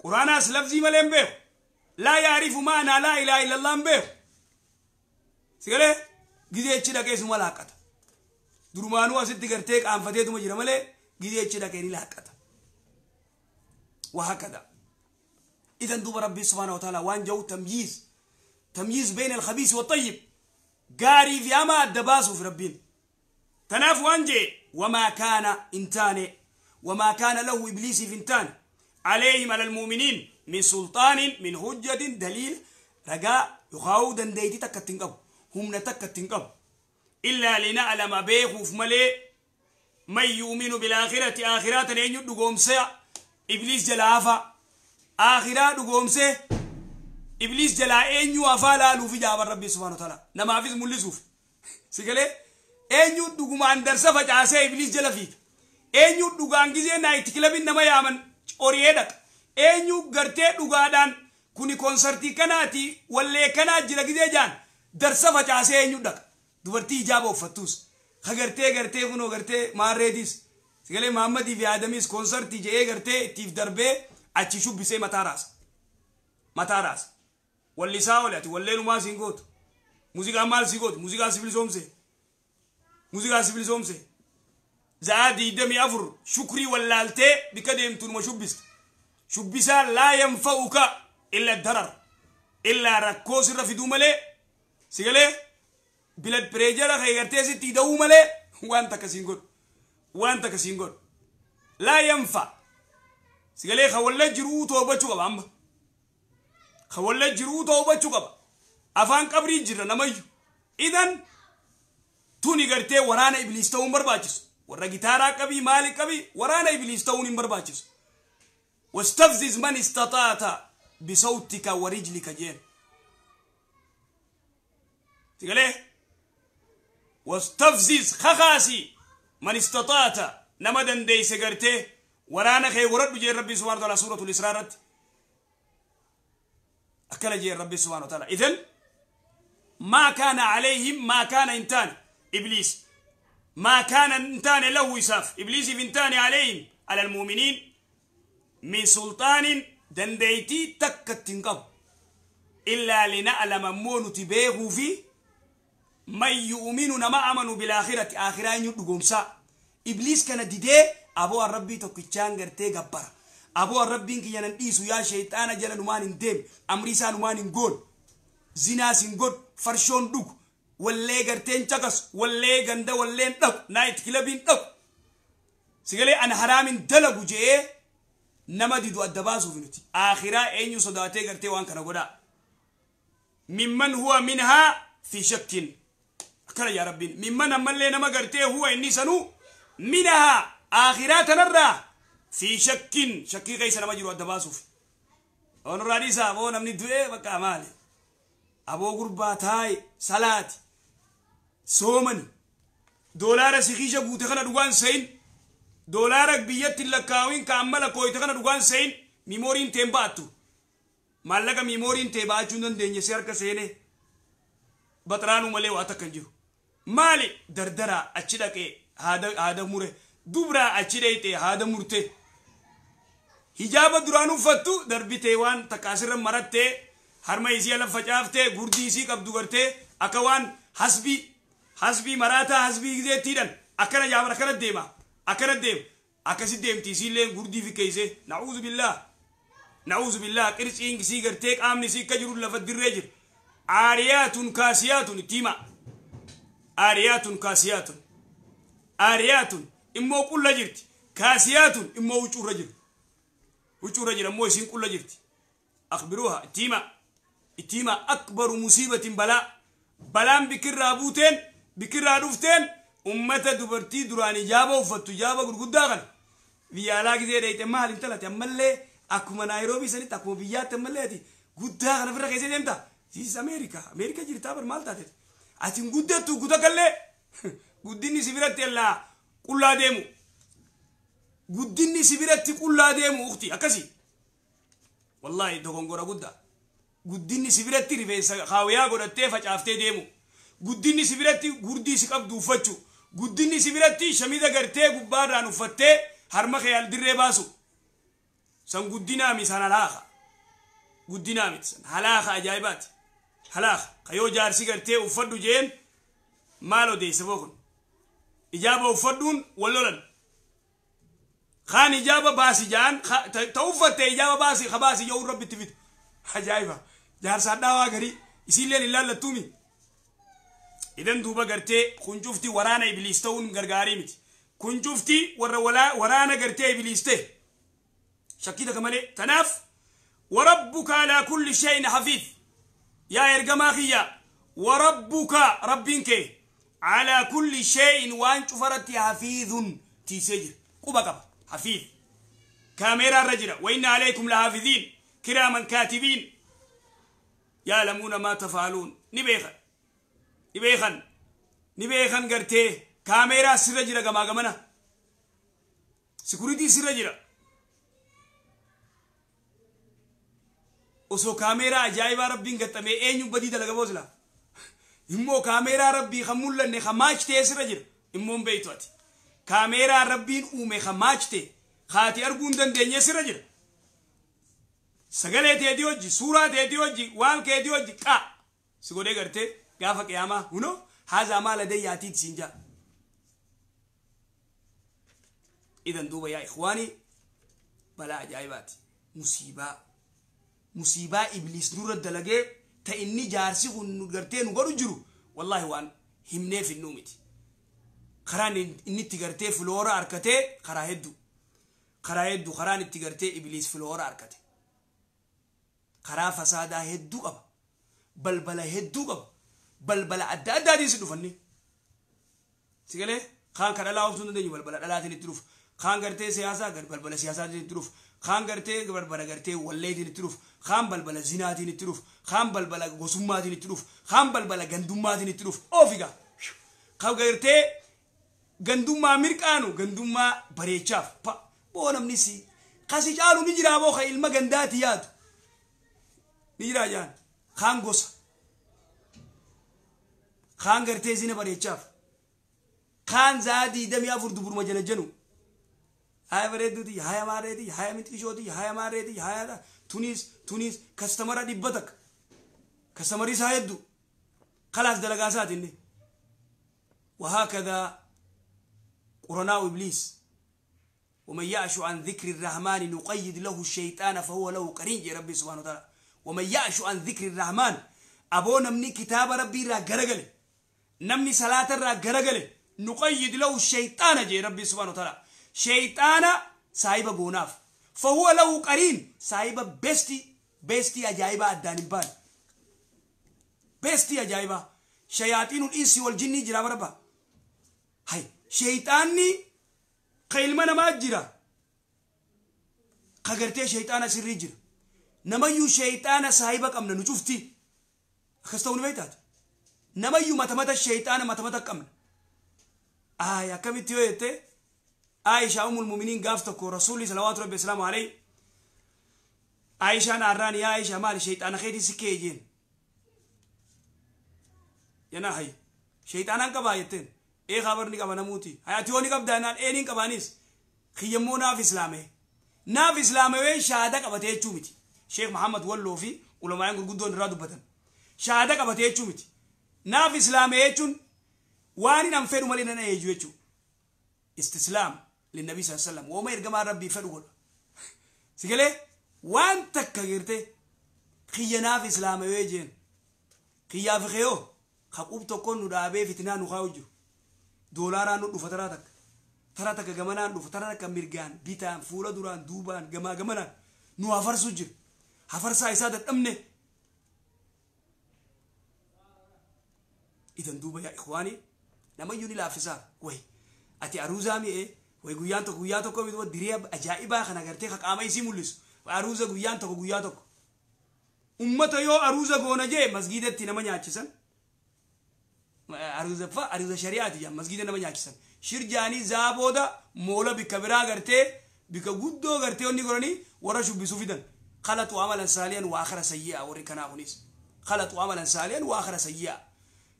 Speaker 1: Quraanaas lafzii malee hin beeku. Laa yaarifu maanaa laa ilaaha illallah hin beeku. Sigalee gizeechi dhaqee suma laaqqata. Durumaanuu asitti gartee qaanfateetuma jira malee gizeechi dhaqee ni laaqqata. Wahakada. إذن دوب ربي سبحانه وتعالى وان جو تمييز تمييز بين الخبيث والطيب قاري في أما الدباس في ربين تناف وانجي وما كان إنتان وما كان له إبليس في إنتان عليهم على المؤمنين من سلطان من حجة دليل رجاء يخاو دنديتي تكتنقب هم نتكتنقب إلا لنعلم بيخو في ملي من يؤمن بالآخرة آخرات لأن يدقوم سيا إبليس جلافا آخرات دقوم سيا إبليس جلا إنيو أفعل في جاب ربي سبحانه وتعالى نما فيز ملسوف سيقولي Eenyu dhugumaan darsa facaasee ibliis jala fiiga? Eenyu dhugaan gizee night clubiin nama yaaman coriyee dhaqa? Eenyu gartee dhugaadhaan kuni konsartii kanaati wallee kanaa jira gizee jaan darsa facaasee eenyu dhaqa? Dubartii hijaaba uffattuus ka gartee gartee kunoo gartee maarreetis sigalee Mahammadii fi Aadamis konsartii je'ee gartee ittiif darbee achi shubbisee mataa raasa. Mataa raasa. Wallisaa oole ati walleenumaa siin gootu. Muuziqaan maal sii gootu? Muuziqaa si bilisoomse. Muuziqaa si bilisoomse. Za'aa 24 shukrii wallaaltee bikka deemtu numa shubbista. Shubbisaa laa yanfa'uka illa darar. Illaa rakkoo sirra fiduu malee sigalee blood pressure kee gartee sitti hidhuu malee waan takka siin godhu. Waan takka siin godhu. Laa yanfa. Sigalee ka walla jiruu toobachuu qaba amma. Ka walla jiruu toobachuu qaba. Afaan qabrii jira namayyu. Idan tuni gartee waraana ibliis ta'uun barbaachisu. Warra gitaaraa qabii maali qabii waraana ibliis ta'uun hin barbaachisu. Wastafziz man istataata bisawtika wa rijlika jeen. Sigalee wastafziz kakaasi man istataata nama dandeeyse gartee waraana kee waradhu jeen Rabbi subhaanahu wa ta'ala suuratul Israa irratti. Akkana jeen Rabbi subhaanahu wa ta'ala. Idan ما كان عليهم ما كان إنتان إبليس ما كان إنتان له إساف إبليس إنتان عليهم على المؤمنين من سلطان دنديتي تكتنقب إلا لنعلم مون تبيه في من يؤمنون ما آمنوا بالآخرة آخرين يدقوم سا إبليس كان ديدي أبو الربي توكيشان غرتي غبر أبو الربي إنك يننديسو يا شيطان جل نمان اندم أمريسا نمان انقول زنا سنقول فرشون دوك wallee garteen caqas wallee ganda walleen dhaqu night clubiin dhaqu sigalee an haraamin dalagu je'ee nama didu adda baasuuf nuti aakhiraa eenyu sodaatee gartee waan kana godhaa mimman huwa minhaa fi shakkin akkana yaa rabbiin mimman ammallee nama gartee huwa inni sanuu minhaa aakhiraa tanarraa fi shakkin shakkii keessa nama jiru adda baasuuf onurraa dhiisaa aboo namni du'ee bakka maali aboo gurbaa taa'i salaati soomani doolaara sikiisha guute kana dhugaan seyin doolaara biyyatti lakkaawin ka amma lakkooyte kana dhugaan seyin miimooriin teen baattu maallaqa miimooriin tee baachuu hin dandeenye si harka seene baxraanuu malee waa takka hin jiru maali dardaraa achi dhaqee haada mure dubraa achi dhayxee haada murte hijaaba duraan uffattu darbitee waan takka asirra marattee harma isii ala facaaftee gurdii isii qabdu gartee akka waan hasbii maraataa hasbii gizeettiidhan akkana jaabar akkana deema akkana deema akkasi deemti isiilleen gurdii fikkeeyse na'uuzu billaah na'uuzu billaah qirciin isii gartee qaamni isii akka jiru lafa dirree jira aariyaatun kaasiyaatun itti hima aariyaatun kaasiyaatun aariyaatun immoo qulla jirti kaasiyaatun immoo huccuurra jira huccuurra jira immoo isiin qulla jirti akhbiruuha itti hima itti hima akbaru musiibatin balaa balaan bikirraa buuteen bikirraa dhufteen ummata dubartii duraan ijaaba uffattu ijaaba gurguddaa kana biyya alaa gizee dheeyte maal intalate ammallee akkuma Naayiroobii sanitti akkuma biyyaatti ammallee ati guddaa kana ofirra keessee deemta siis Ameerikaa Ameerikaa jirtaa bar maal taate ati hin guddattu guta kallee guddinni si biratti allaa qullaa deemu guddinni si biratti qullaa deemu ukti akkasi wallaahi dogongora guddaa guddinni si biratti rifeensa haawiyaa godhattee facaaftee deemu guddinni si biratti gurdii si qabdu uffachuu guddinni si biratti shamiza gartee gubbaarraan uffattee harma kee al dirree baasu san guddinaa mi san halaaka guddinaa miti san halaaka ajaa'ibaati halaaka kayoo jaarsi gartee uffadhu jeen maal odeessa boo kun ijaaba uffadhuun wal lolan kaan ijaaba baasi jaan ta uffatte ijaaba baasi ka baasi yoo rabbitti fide ajaa'iba jaarsaan dhaawaa garii isiilleen hin laallattuumi idan duuba gartee kun cufti waraana ibliis ta'uun gargaarii miti kun cufti warra waraana gartee ibliis ta'e shakkii takka malee tanaaf warabbuka alaa kulli shay'in hafiif yaa ergamaa kiyya warabbuka rabbiin kee alaa kulli shay'in waan cufaratti hafiidhun tiisee jira quba qaba hafiif kaameeraa irra jira wa inna alaykum lahaafiziin kiraaman kaatibiin ya'lamuuna maa tafaaluun ni beekan ni beekan Ni beekan gartee kaameeraa sirra jira gamaa gamana. Sikuritii sirra jira. Osoo kaameeraa ajaa'ibaa rabbiin gaxxamee eenyu badii dalaga boosla. Immoo kaameeraa rabbii kan mul'anne kan maachtee sirra jira. Immoo hin beektu ati. Kaameeraa rabbiin uume kan maachtee haati arguu hin dandeenye sirra jira. Sagalee teetii hojii, suuraa teetii hojii, waan keetii hojii qaa. Si godhee gartee gaafa qiyaamaa hunoo haazaa maal adee yaatiit siin jaa. Idan duuba yaa ikhwaanii balaa ajaa'ibaati. Musiibaa. Musiibaa ibliis nurra dalagee ta inni jaarsi kun gartee nu godhu jiru wallaahi waan himneef hin miti. Karaan inni itti gartee filoora harkatee karaa hedduu. Karaa hedduu karaan itti gartee ibliis filoora harkate. Karaa fasaadaa hedduu qaba. Balbala hedduu qaba. Balbala adda addaatiin si dhufanni. Si galee kaan ka dhalaa ooftuu hin dandeenyu balbala dhalaatiin itti dhufu. Kaan gartee siyaasaa balbala siyaasaatiin itti dhufu. Kaan gartee balbala gartee walleetiin itti dhufu. Kaan balbala zinaatiin itti dhufu. Kaan balbala gosummaatiin itti dhufu. Kaan balbala gandummaatiin itti dhufu. Oofigaa. Kan gartee gandummaa mirqaanu gandummaa bareechaaf. Boo namni si kasi caalu ni jiraa boo ka ilma gandaati yaadu. Ni jiraa jaan. Kaan gosa. Kaan gartee zina bareechaaf. Kaan zaadii damee afur duburuma jala janu. Haya bareedduuti, haya maareeti, haya mixishooti, haya maareeti, haya tunis kastamara 100 kastamari isaa hedduu. Khalaas dalagaa isaati inni. وهكذا قرناء إبليس. ومن يعش عن ذكر الرحمن نقيد له الشيطان فهو له قرين يا ربي سبحانه وتعالى. ومن يعش عن ذكر الرحمن أبو نمني كتاب ربي را غرغله نمني صلاة را غرغله نقيد له الشيطان جي ربي سبحانه وتعالى. شيطان صاحب غوناف فهو له قرين صاحب بيستي بيستي أجايبا الدانبان بيستي أجايبا شياطين الإنس والجن جرا ربا. هاي شيطاني قيل ما ما جرا قغرتي شيطان سري جرا نميو شيطان صاحبك أمنا نشوفتي أخستون بيتات نميو متمت الشيطان متمت أمنا. آية كم تيويته عائشة أم المؤمنين قافتك ورسولي صلوات ربي وسلامه عليه. عائشة ناراني يا عائشة مالي شيطان خيري سكيجين يا هاي شيطان أنك بايتين إيه خبر نيكا بنموتي هاي تيوني كاب دانان إيه نيكا بانيس خيمو ناف إسلامه ناف إسلامه وين شهادة كبتة تشومتي شيخ محمد ولوفي ولما ينقول قدون رادو بدن شهادة كبتة تشومتي ناف إسلامه تشون واني نم فيرو مالي نانا يجوا استسلام للنبي صلى الله عليه وسلم وما يرجع ربي فيرو سيقله وان تكغيرته خينا في إسلامه ويجين خيا في خيو خقوب تكون ندابه فتنة نخاوجو دولاران ندو فتراتك تراتك جمانان ندو فتراتك ميرجان بيتان فولا دوران دوبان جما جمانان نو هفر سجر هفر سايسات أمنه. إذا دوبا يا إخواني لما يوني لافسا وي أتي أروزا مي إيه وي غيانتو غيانتو كم يدو درياب أجائبا خنا قرتي خك آما يسي مولس أروزا غيانتو غيانتو أمته يو أروزا غونا جي مسجد تينا ما نياتشسن أروزا فا أروزا شريعة جا مسجد نما نياتشسن شرجاني زابودا مولا بكبرا قرتي بكغودو قرتي وني غراني ورا شو بيسوفيدن خلطوا عملا ساليا وآخر سيئة وريكنا غنيس خلطوا عملا ساليا وآخر سيئة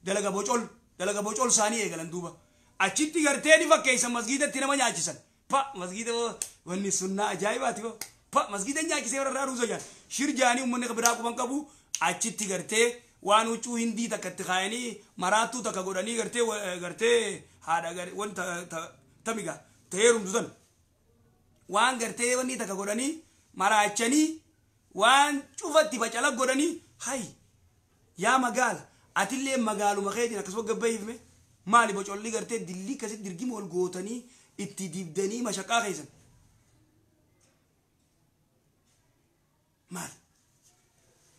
Speaker 1: دلقا بوجول دلقا بوجول ثانية قالن دوبا أشتي قرتي فكيس مسجد تينا ما نياتشسن فا مسجد وني سنة أجايباتي فا مسجد نياتشسن ورا روزا جان شرجاني أمني خبراكو بانكابو أشتي قرتي waan huccuu hindii takka itti kaayanii maraattuu takka godhanii gartee gartee haadha wan tamiga ta'ee heerumtu san waan gartee wanni takka godhanii maraachanii waan cufatti bacala godhanii hay yaa magaala atillee magaaluma keetiin akkasuma gabbaayifme maali bocolli gartee dillii akkasitti dirgima ol gootanii itti dibdanii mashaqaa keessan maali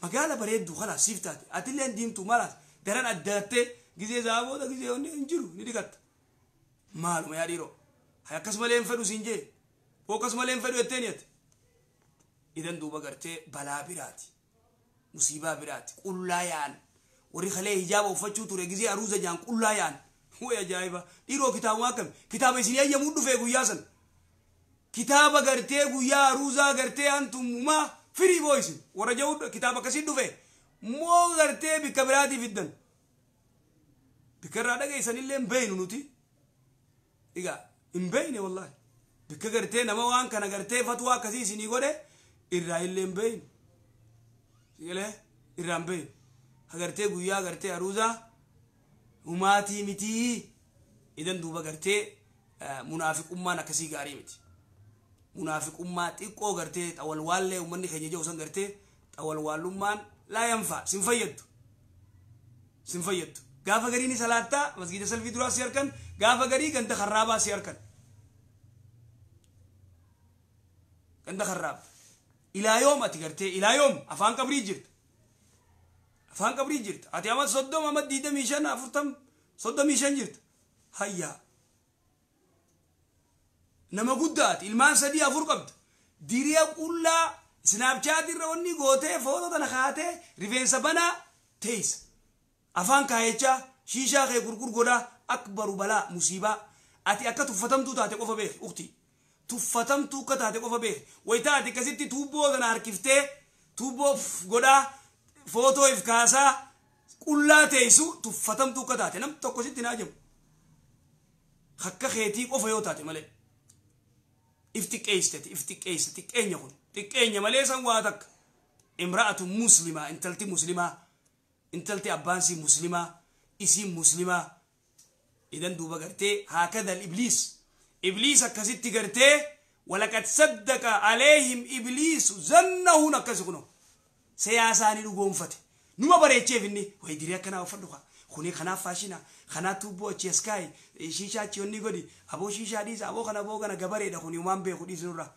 Speaker 1: magaala bareedduu khalaas siif taate atillee diimtuu malaas daran addaattee gizee zaabooda gizee onni hin jiru ni dhiqatta maaluma yaa dhiiroo hay akkasumalee hin fedhu siin jee hoo akkasumalee hin fedhu jetteen jette idan duuba gartee balaa biraati musiibaa biraati qullaa yaa'an warri kalee hijaaba uffachuu ture gizee aruuza jaan qullaa yaa'an Way ajaa'iba! Dhiiroo kitaabuma akkami? Kitaaba isin eeyyamuu dhufee guyyaa san. Kitaaba gartee guyyaa aruuzaa gartee antummaa firii boo isin warra jedhu kitaaba akkasii dhufe moo gartee bikka biraatii fiddan. Bikka irraa dhageessan illee hin beeynu nuti. Egaa hin beeyne wallaahi. Bikka gartee nama waan kana gartee fatwaa akkasii isinii godhe irraa illee hin beeynu. Sigalee irraa hin beeynu. Agartee guyyaa gartee aruuzaa humaatii mitii. Idan duuba gartee munaafiqummaan akkasii gaarii miti. Munaafiqummaa xiqqoo gartee xawalwaallee uummanni keenya jiru san gartee xawalwaallummaan laa yanfaa sin fayyaddu. Sin fayyaddu. Gaafa garii ni salaattaa masgiida salfii duraa si harkan gaafa garii ganda karraabaa si harkan. Ganda karraaba. Ilaa yoom ati gartee ilaa yoom afaan qabrii jirta. Afaan qabrii jirta. Ati amma 30 amma 25 40 35 jirta. Hayyaa. Nama guddaati ilmaan 3 4 qabda. Diriya qullaa Snapchat irra wanni gootee footoo tana kaatee rifeensa banaa teessa. Afaan kaayechaa shiishaa kee gurgur godhaa akbaru balaa musiibaa. Ati akka tuffatamtuu taate qofa beeki ukti. Tuffatamtuu akka taate qofa beeki. Wayitaa ati akkasitti tuubboo tana harkiftee tuubboo godhaa footoo if kaasaa qullaa teessu tuffatamtuu akka taate nam tokko sitti naa jiru. Akka keetii qofa yoo taate malee. If xiqqeessite if xiqqeessite xiqqeenya kun xiqqeenya malee san waa takka. Imra'atu muslimaa intalti muslimaa intalti abbaansii muslimaa isiin muslimaa. Idan duuba gartee haakadha ibliis. Ibliis akkasitti gartee walaqad saddaqa aleehim ibliisu zannahuun akkasi kuno. Siyaasaanii dhugoonfate. Numa bareecheef inni wayi dirii akkanaa uffadhu kaa. Kuni kanaaf faashina kanaa tuubboo achi as kaayi shiishaa achi onni godhi aboo shiishaa dhiisa aboo kana aboo kana gabareedha kuni waan beeku dhiisnurraa.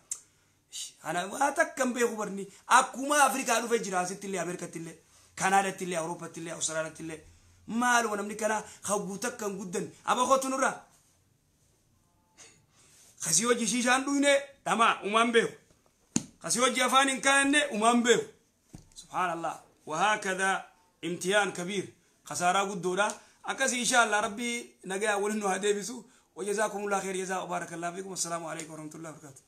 Speaker 1: Kana waa takka hin beeku barni akkuma Afrikaa dhufe jira asitti illee Ameerikatti illee Kanaadaatti illee Awurooppatti illee Awustiraaliyaatti illee maaluma namni kanaa hawwuu takka hin guddanne aboo kootu nurraa. Kasii hojii shiishaan dhuyne dhamaa umaan beeku. Kasii hojii afaan hin kaa'anne umaan beeku. Subhaanallah. Wahaakadha imtiyaan kabiir. Khasaaraa guddoodha. Akkasii insha Allah rabbii nagaa waliin nu haa deebisu. Wajazaakumullah khair jazaa barakallahu fiikum. Assalaamu alaikum warahmatullahi wabarakatuh.